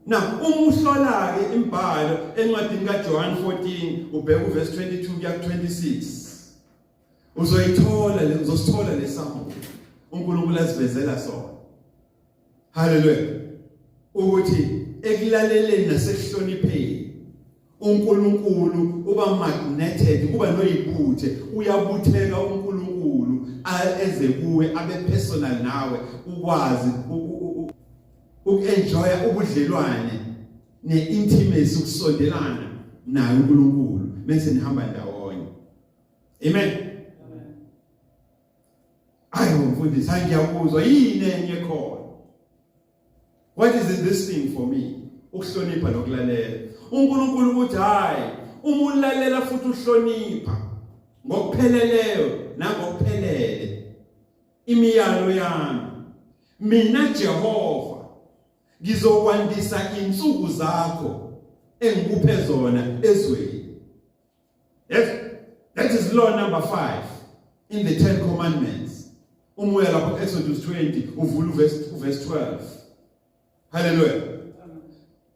Speaker 1: Now uma uhlola ke imbhalo encwadini kaJohn 14 ubheka uverse 22 kuya ku26 uzoyithola le uzosithola lesambulo uNkulunkulu asivezela sona. Hallelujah. Ukuthi ekulaleleni nasekuhlonipheni uNkulunkulu uba magneted kuba noyibuthe uyabutheka uNkulunkulu eze kuwe abe personal nawe ukwazi ukuenjoya ubudlelwane neintimacy ukusondelana naye uNkulunkulu bese nihamba ndawonye. Amen. Ayi mfundisi, hayi ngiyakuzwa yini enye khona. What is in this thing for me? Ukuhlonipha nokulalela. uNkulunkulu uthi hayi, uma ulalela futhi uhlonipha ngokupheleleyo nangokuphelele imiyalo yami, mina Jehova ngizokwandisa insuku zakho engikuphe zona ezweni. Yes, that is law number 5 in the 10 commandments. Uma uya lapho Exodus 20 uvula uverse 12. Hallelujah.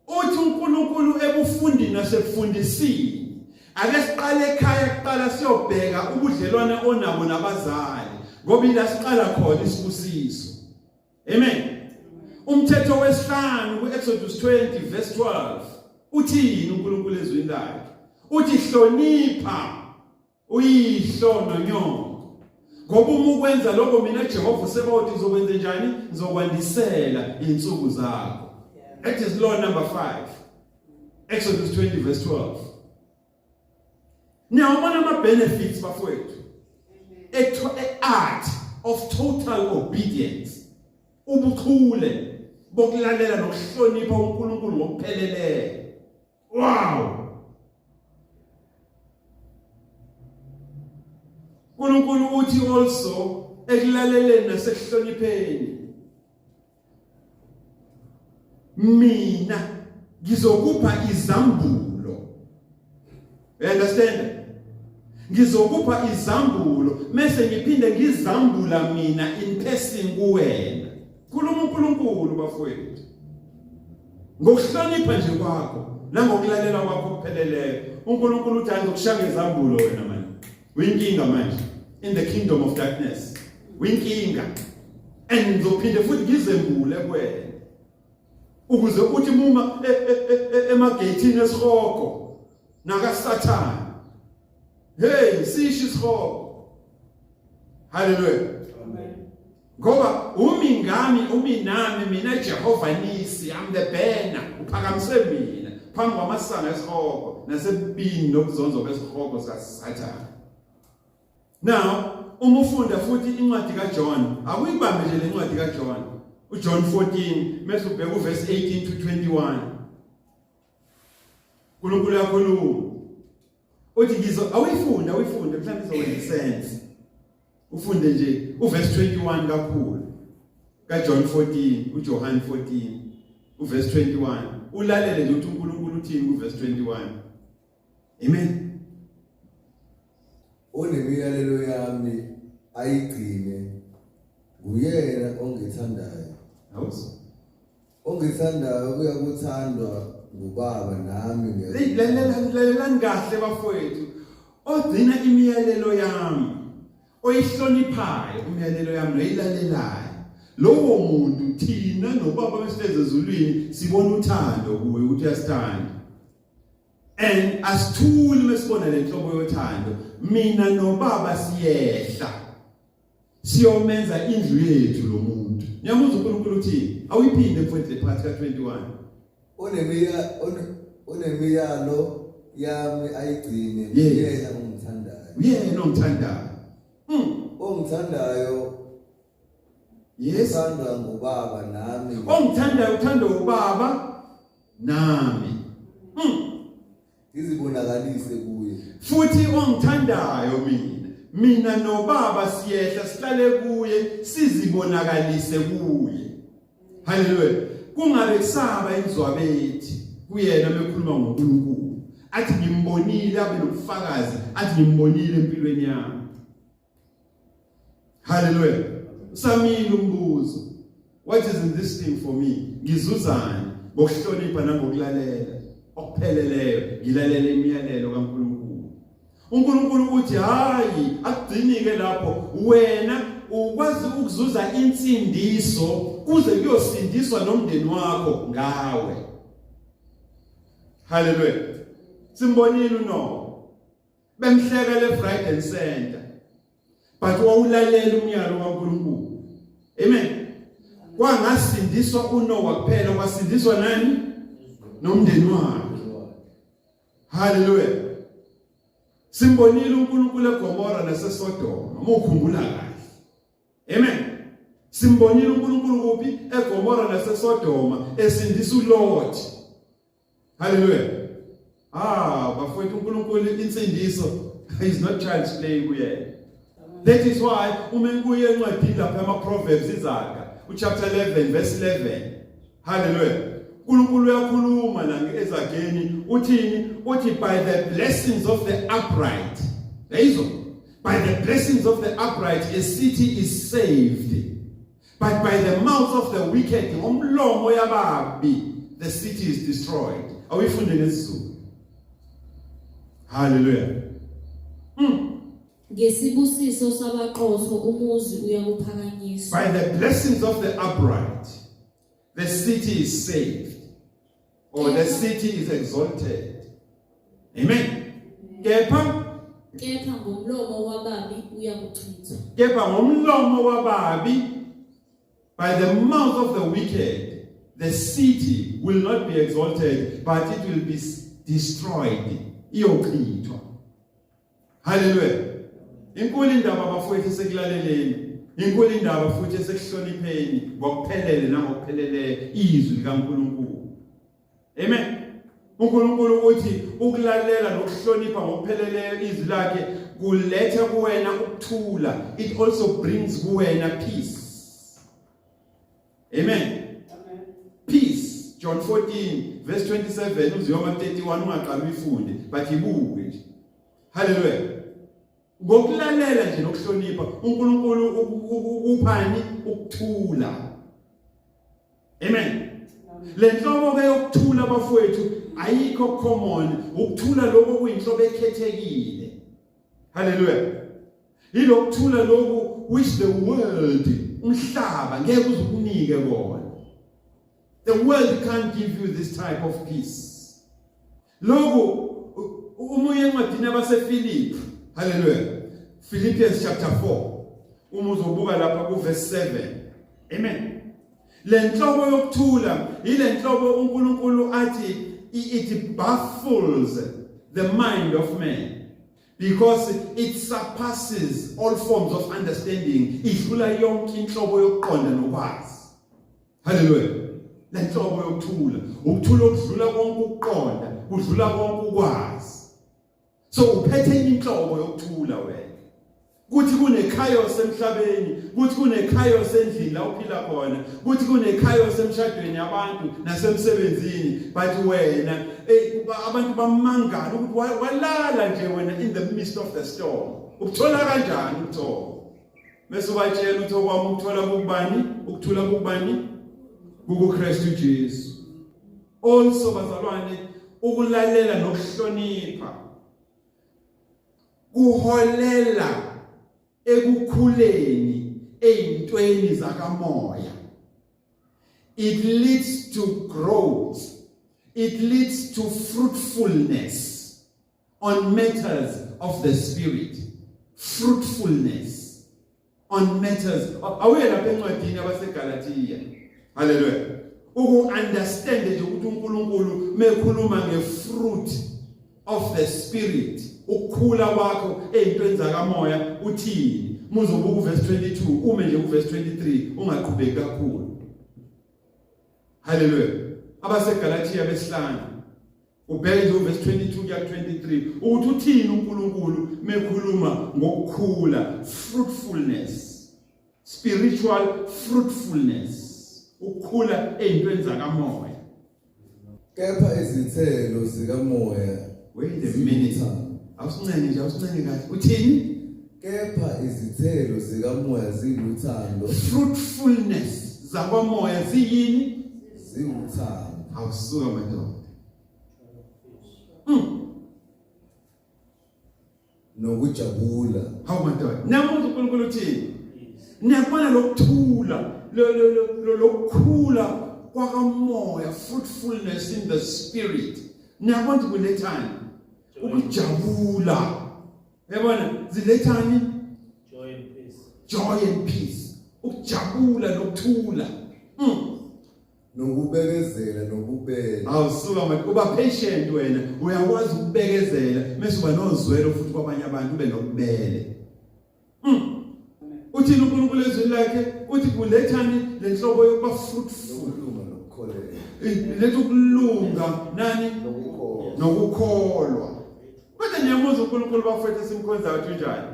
Speaker 1: Uthi uNkulunkulu ebufundini nasekufundisini ake siqale ekhaya kuqala siyobheka ubudlelwane onabo nabazali ngoba ila siqala khona isibusiso. Amen. Umthetho wesihlanu kuExodus 20 verse 12 uthini uNkulunkulu ezwini lakhe? Uthi hlonipha uyihlo nonyoko. Ngoba uma ukwenza lokho mina Jehova Sebawoti ngizokwenza njani? Ngizokwandisela insuku zakho. That is law number 5. Exodus 20 verse 12. Niyawabona ama benefits bafowethu. A art of total obedience. Ubuchule bokulalela nokuhlonipha uNkulunkulu ngokupheleleyo. Wow! uNkulunkulu uthi also ekulaleleni nasekuhlonipheni mina ngizokupha izambulo. You understand? Ngizokupha izambulo mese ngiphinde ngizambula mina in person kuwena. Khuluma uNkulunkulu bafowethu. Ngokuhlonipha nje kwakho nangokulalela kwakho okupheleleyo uNkulunkulu uthi angizokushaya ngezambulo wena manje. Uyinkinga manje in the kingdom of darkness. Uyinkinga. And ngizophinde futhi ngizembule kuwena. Ukuze uthi muma e, e, e, emageyithini esihogo nakaSathane. Hey, sisho isihogo. Hallelujah. Amen. Ngoba umi ngami umi nami mina Jehova Nisi, I'm the banner, uphakamise mina phambi kwamasango esihogo nasebubini nobuzonzo besihogo sikaSathane. Now, uma ufunda futhi incwadi kaJohn, akuyibambe nje lencwadi kaJohn. uJohn 14 mase ubheka uverse 18 to 21. uNkulunkulu uyakhuluma. Uthi ngizo awuyifunde awuyifunde mhlawumbe izokwenza sense. Ufunde nje uverse 21 kakhulu kaJohn 14, uJohn 14 uverse 21. Ulalele nje ukuthi uNkulunkulu uthini kuverse 21. Amen.
Speaker 2: Onemiyalelo yami ayigcine nguyena ongithandayo.
Speaker 1: Awuzi.
Speaker 2: Ongithandayo uyakuthandwa nguBaba nami
Speaker 1: Hey, lalelani kahle bafowethu. Ogcina imiyalelo yami, oyihloniphayo imiyalelo yami noyilalelayo, lowo muntu thina noBaba besihlezi ezulwini sibona uthando kuye ukuthi uyasithanda. And asithuli mesibona le nhlobo yothando. Mina noBaba siyehla siyomenza indlu yethu lo muntu. Niyamuzwa uNkulunkulu uthini? Awuyiphinde mfowethu le part ka-21.
Speaker 2: Onemiyalo yami ayigcine, uyena ongithandayo.
Speaker 1: Uyena ongithandayo.
Speaker 2: Ongithandayo uthandwa nguBaba nami.
Speaker 1: Ongithandayo uthandwa uBaba nami.
Speaker 2: Ngizibonakalise kuye.
Speaker 1: Futhi ongithandayo mina noBaba siyehla sihlale kuye, sizibonakalise kuye. Haleluya. Kungabe kusaba inzwabethi kuyena mekhuluma ngoNkulunkulu, athi ngimbonile, abe nobufakazi, athi ngimbonile empilweni yami. Haleluya. Samile umbuzo, what is in this thing for me? Ngizuzani ngokuhlonipha nangokulalela okupheleleyo, ngilalela imiyalelo kaNkulunkulu? uNkulunkulu uthi hayi, akugcinike lapho, wena ukwazi ukuzuza insindiso kuze kuyosindiswa nomndeni wakho ngawe. Haleluya. Simbonile uNoah bemhleka left, right and center, but wawulalela umyalo kaNkulunkulu. Amen. Kwangasindiswa uNoah kuphela, kwasindiswa nani? Nomndeni wakhe. Haleluya. Simbonile uNkulunkulu eGomora naseSodoma, uma ukhumbula kahle. Amen. Simbonile uNkulunkulu kuphi? EGomora naseSodoma, esindisa uLot. Haleluya. Ah, bafowethu, uNkulunkulu insindiso is not child's play kuyena. That is why uma kuye encwadini lapha ama Proverbs, izaga, uchapter 11 verse 11. Hallelujah. uNkulunkulu uyakhuluma la ezageni, uthini? Uthi by the blessings of the upright. Yayizwa? By the blessings of the upright a city is saved. But by the mouth of the wicked, ngomlomo yababi, the city is destroyed. Awuyifunde ngesiZulu. Hallelujah.
Speaker 3: Ngesibusiso sabaqotho umuzi uyakuphakanyiswa.
Speaker 1: By the blessings of the upright, the city is saved, or the city is exalted. Amen. Kepha
Speaker 3: Kepha ngomlomo wababi uyakuchithwa.
Speaker 1: Kepha ngomlomo wababi, by the mouth of the wicked, the city will not be exalted, but it will be destroyed. Iyochithwa. Hallelujah. Inkulu indaba bafowethu sekulaleleni. Inkulu indaba futhi esekuhlonipheni ngokuphelele nangokupheleleyo izwi likaNkulunkulu. Amen. uNkulunkulu uthi ukulalela nokuhlonipha ngokupheleleyo izwi lakhe kuletha kuwena ukuthula. It also brings kuwena peace. Amen. Peace. John 14 verse 27 uziyoma 31, ungaqali uyifunde but ibuke nje. Hallelujah. Ngokulalela nje nokuhlonipha uNkulunkulu uphani ukuthula. Amen. Le nhlobo ke yokuthula bafowethu ayikho common, ukuthula lokho kuyinhlobo ekhethekile. Hallelujah. Yilokuthula lokhu which the world, umhlaba, ngeke uzukunike kona. The world can't give you this type of peace. Lokhu uma uye encwadini yabaseFilipi, hallelujah. Philippians chapter 4. Uma uzobuka lapha ku verse 7. Amen. Le nhlobo yokuthula ile nhlobo uNkulunkulu athi it baffles the mind of man because it surpasses all forms of understanding, idlula yonke inhlobo yokuqonda nokwazi. Haleluya. Le nhlobo yokuthula, ukuthula okudlula konke ukuqonda, kudlula konke ukwazi. So uphethe inhlobo yokuthula wena. Kuthi kune-chaos emhlabeni, kuthi kune-chaos endlini la uphila khona, kuthi kune-chaos emshadweni yabantu nasemsebenzini, but wena, hey, abantu bamangala ukuthi walala nje wena in the midst of the storm. Ukuthola kanjani ukuthola? Bese ubatshela ukuthi okwami ukuthola kukubani? Ukuthula kukubani? KukuKristu Jesu. Also bazalwane, ukulalela nokuhlonipha kuholela ekukhuleni eyintweni zakamoya. It leads to growth, it leads to fruitfulness on matters of the spirit. Fruitfulness on matters. Awuye lapha encwadini yabaseGalatia. Haleluya. Uku-understand nje ukuthi uNkulunkulu mekhuluma nge-fruit of the spirit, ukukhula kwakho eyintweni zakamoya, uthini. Muzobuka uverse 22, ume nje kuverse 23, ungaqhubeki kakhulu. Haleluya. AbaseGalatia besihlanu, ubheke nje uverse 22 kuya 23 ukuthi uthini uNkulunkulu mekhuluma ngokukhula, fruitfulness, spiritual fruitfulness, ukukhula eyintweni zakamoya.
Speaker 2: Kepha izithelo zikamoya
Speaker 1: Wait a minute. Awusincenge nje, awusincenge kahle. Uthini?
Speaker 2: Kepha izithelo zikamoya ziluthando.
Speaker 1: Fruitfulness zakwamoya ziyini?
Speaker 2: Ziwuthando.
Speaker 1: Awusuka madoda.
Speaker 2: Nokujabula.
Speaker 1: Hawu madoda, namuhla uNkulunkulu uthini? Niyakubona lokuthula, lo lokukhula kwakamoya, fruitfulness in the spirit. Niyabona ukuthi kulethani ukujabula. Yabona zilethani?
Speaker 4: Joy and peace.
Speaker 1: Joy and peace, ukujabula nokuthula.
Speaker 2: Nokubekezela nobubele.
Speaker 1: Awusuka manje, uba patient wena, uyakwazi ukubekezela, mase uba nozwelo futhi kwabanye abantu, ube nobubele. Uthini uNkulunkulu ezwini lakhe? Uthi kulethani lenhlobo yokuba fruitful?
Speaker 2: Nokulunga nokukholeka.
Speaker 1: Letha ukulunga nani?
Speaker 2: Nokukholwa.
Speaker 1: Nokukholwa. Kodwa niyamuzwa uNkulunkulu bafethu esimkhonzayo ukuthi unjani?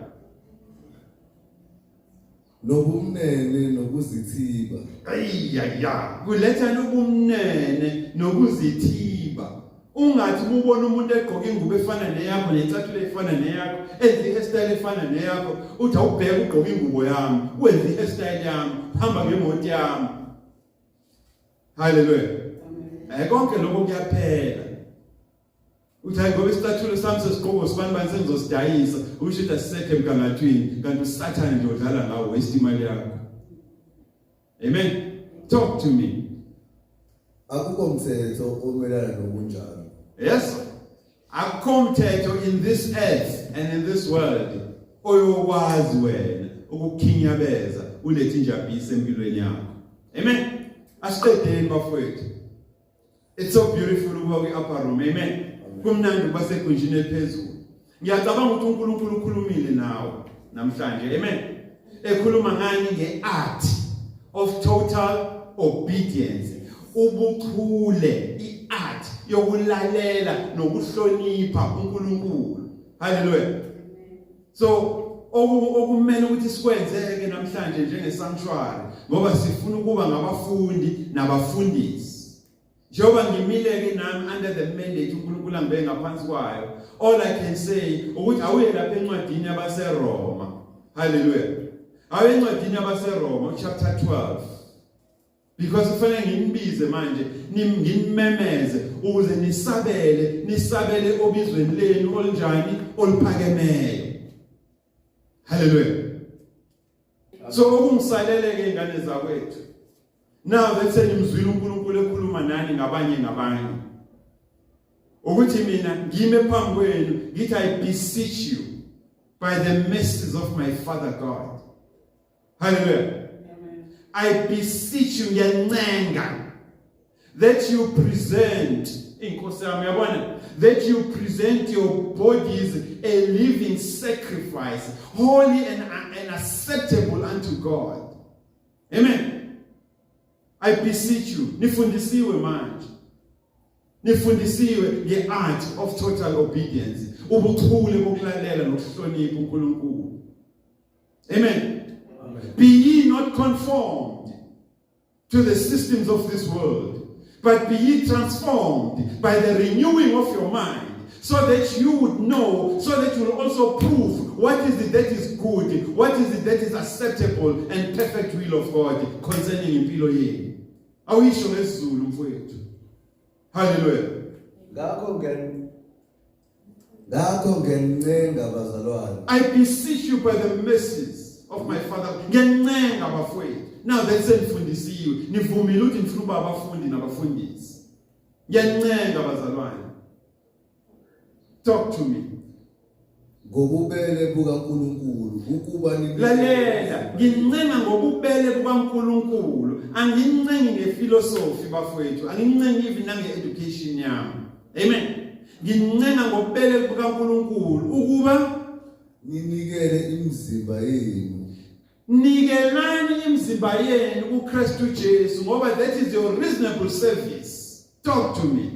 Speaker 2: Nobumnene nokuzithiba.
Speaker 1: Ayiyaya, kuletha nobumnene nokuzithiba. Ungathi ubona umuntu egqoka ingubo efana neyakho, necathulo efana neyakho, enze i-hairstyle efana neyakho, uthi awubheke, ugqoka ingubo yami, wenze i-hairstyle yami, hamba ngemoto yami. Haleluya. Konke lokho kuyaphela. Uthi hayi, ngoba isicathulo sami sesigqoko sibani bani, sengizosidayisa, usho ukuthi asisekho emgangathweni, kanti uSathane nje udlala ngawo, waste imali yakho. Amen. Talk to me.
Speaker 2: Akukho mthetho omelana nokunjalo.
Speaker 1: Yes, akukho mthetho in this earth and in this world oyokwazi wena ukukhinyabeza ulethe injabuliso empilweni yakho. Amen. Asiqedeni bafowethu. It's so beautiful ukuba kwi-upper room. Amen. Kumnandi ukuba segunjini eliphezulu. Ngiyacabanga ukuthi uNkulunkulu ukhulumile nawe namhlanje. Amen. Ekhuluma ngani? Nge-art of total obedience, ubuchule, i-art yokulalela nokuhlonipha uNkulunkulu. Haleluya. So okumele ukuthi sikwenzeke namhlanje njenge-sanctuary, ngoba sifuna ukuba ngabafundi nabafundisi, njengoba ngimile-ke nami under the mandate uNkulunkulu angibeke ngaphansi kwayo, all I can say ukuthi awuye lapha encwadini yabaseRoma. Haleluya. Awuye encwadini yabaseRoma chapter 12, because kufanele nginibize manje, nginimemeze ukuze nisabele, nisabele obizweni lenu olunjani? Oluphakemeyo. Haleluya. So okungisalele ke, ingane zakwethu, now that senimzwile uNkulunkulu ekhuluma nani ngabanye ngabanye, ukuthi mina ngime phambi kwenu ngithi, I beseech you by the mercies of my Father God. Hallelujah. I beseech you, ngiyancenga, that you present, inkosi yami, yabona, that you present your bodies a living sacrifice, holy and acceptable unto God. Amen. I beseech you. Nifundisiwe manje, nifundisiwe nge-art of total obedience, ubuchule bokulalela nokuhlonipha uNkulunkulu. Amen. Be ye not conformed to the systems of this world, but be ye transformed by the renewing of your mind, so that you would know, so that you will also prove what is it that is good, what is it that is acceptable and perfect will of God concerning impilo yenu. Awuyisho ngesiZulu mfowethu. Hallelujah.
Speaker 2: Ngakho ngiyanincenga, bazalwane,
Speaker 1: I beseech you by the mercies of my Father. Ngiyancenga, bafowethu. Now that senifundisiwe, nivumile ukuthi nifuna ukuba abafundi nabafundisi. Ngiyancenga, bazalwane. Talk to me.
Speaker 2: Ngobubele bukaNkulunkulu ukuba
Speaker 1: Lalela, ngincenga ngobubele bukaNkulunkulu. Angincengi ngephilosophy, bafowethu. Angincengi even nange-education yami. Amen. Ngincenga ngobubele bukaNkulunkulu ukuba
Speaker 2: ninikele imizimba yenu
Speaker 1: nikelani imizimba yenu kuKristu Jesu, ngoba that is your reasonable service. Talk to me.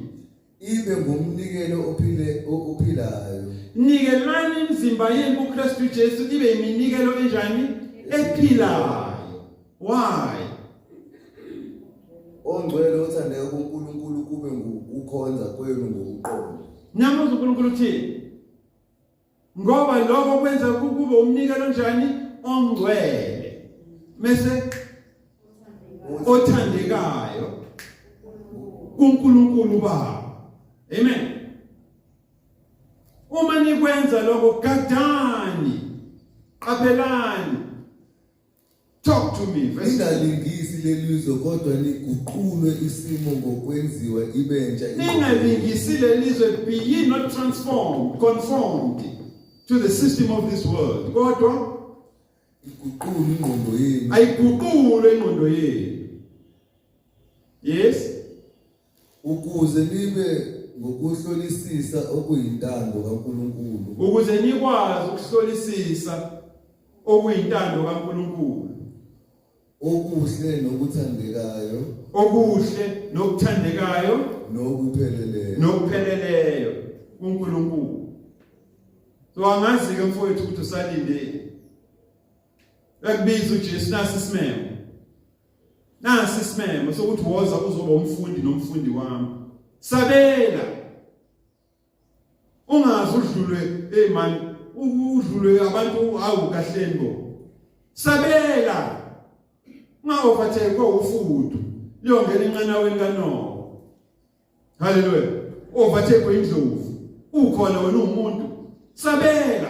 Speaker 2: Ibe ngumnikelo ophile ophilayo.
Speaker 1: Nikelani imizimba yenu kuKristu Jesu ibe iminikelo enjani? Ephilayo. Why?
Speaker 2: Ongcwele, othandeka kuNkulunkulu, kube ngukukhonza kwenu ngokuqonda.
Speaker 1: Niyamuzwa uNkulunkulu uthini? Ngoba lokho kwenza kube umnikelo njani? Ongcwele. Mase othandekayo kuNkulunkulu Baba. Amen. Uma nikwenza lokho, gadani, qaphelani. Talk to me. Verse
Speaker 2: Ningalingisi lelizwe, kodwa niguqulwe isimo ngokwenziwa ibentsha ingqondo yenu.
Speaker 1: Ningalingisi lelizwe, be ye not transformed, conformed to the system of this world. Kodwa
Speaker 2: iguqulwe ingqondo yenu
Speaker 1: ayiguqulwe ingqondo yenu. Yes.
Speaker 2: Ukuze nibe ngokuhlolisisa okuyintando kaNkulunkulu.
Speaker 1: Ukuze nikwazi ukuhlolisisa okuyintando kaNkulunkulu.
Speaker 2: Okuhle nokuthandekayo.
Speaker 1: Okuhle nokuthandekayo.
Speaker 2: Nokupheleleyo.
Speaker 1: Nokupheleleyo kuNkulunkulu. So angazi ke, mfowethu, ukuthi usalinde. Uyakubiza uJesu, nasi isimemo. Nasi isimemo sokuthi woza uzoba umfundi nomfundi wami. Sabela. Ungazi udlulwe, hey man, udlulwe abantu, awu kahleni bo. Sabela. Unga overtake ufudu. Liyongena enqanaweni kaNowa. Hallelujah. Overtake indlovu. Ukhona wena umuntu. Sabela.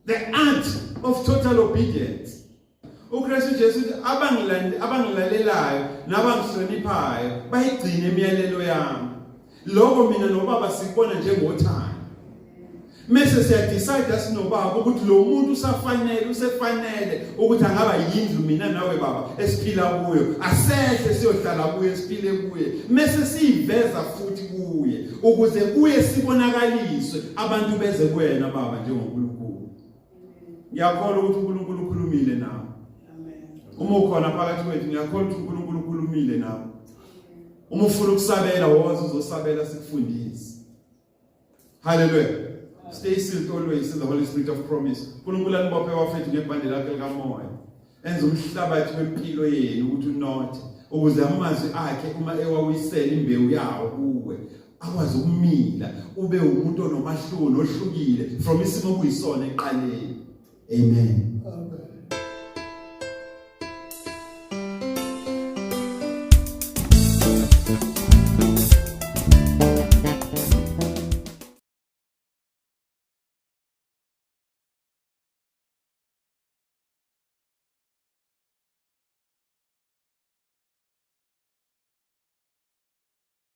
Speaker 1: The art of total obedience. UKristu Jesu uthi abangilandi abangilalelayo nabangihloniphayo bayigcine imiyalelo yami. Lokho mina noBaba sikubona njengothando. Mese siya decide sinobaba ukuthi lo muntu usafanele, usefanele ukuthi angaba yindlu mina nawe Baba esiphila kuyo. Asehle siyohlala kuye, siphile kuye. Mese siyiveza futhi kuye ukuze kuye sibonakaliswe, abantu beze kuwena Baba njengoNkulunkulu. Ngiyakholwa ukuthi uNkulunkulu ukhulumile nawe. Uma ukhona phakathi kwethu, ngiyakholwa ukuthi uNkulunkulu ukhulumile nawe. Uma ufuna ukusabela, woza uzosabela, sikufundise. Hallelujah. Stay sealed always in the Holy Spirit of promise. uNkulunkulu anibophe, bafethu, ngebhande lakhe likamoya. Enza umhlabathi wempilo yenu ukuthi unothe ukuze amazwi akhe, uma ewawisela imbewu yawo kuwe, akwazi ukumila, ube umuntu onomahluko nohlukile from isimo okuyisona eqaleni. Amen.
Speaker 2: Amen.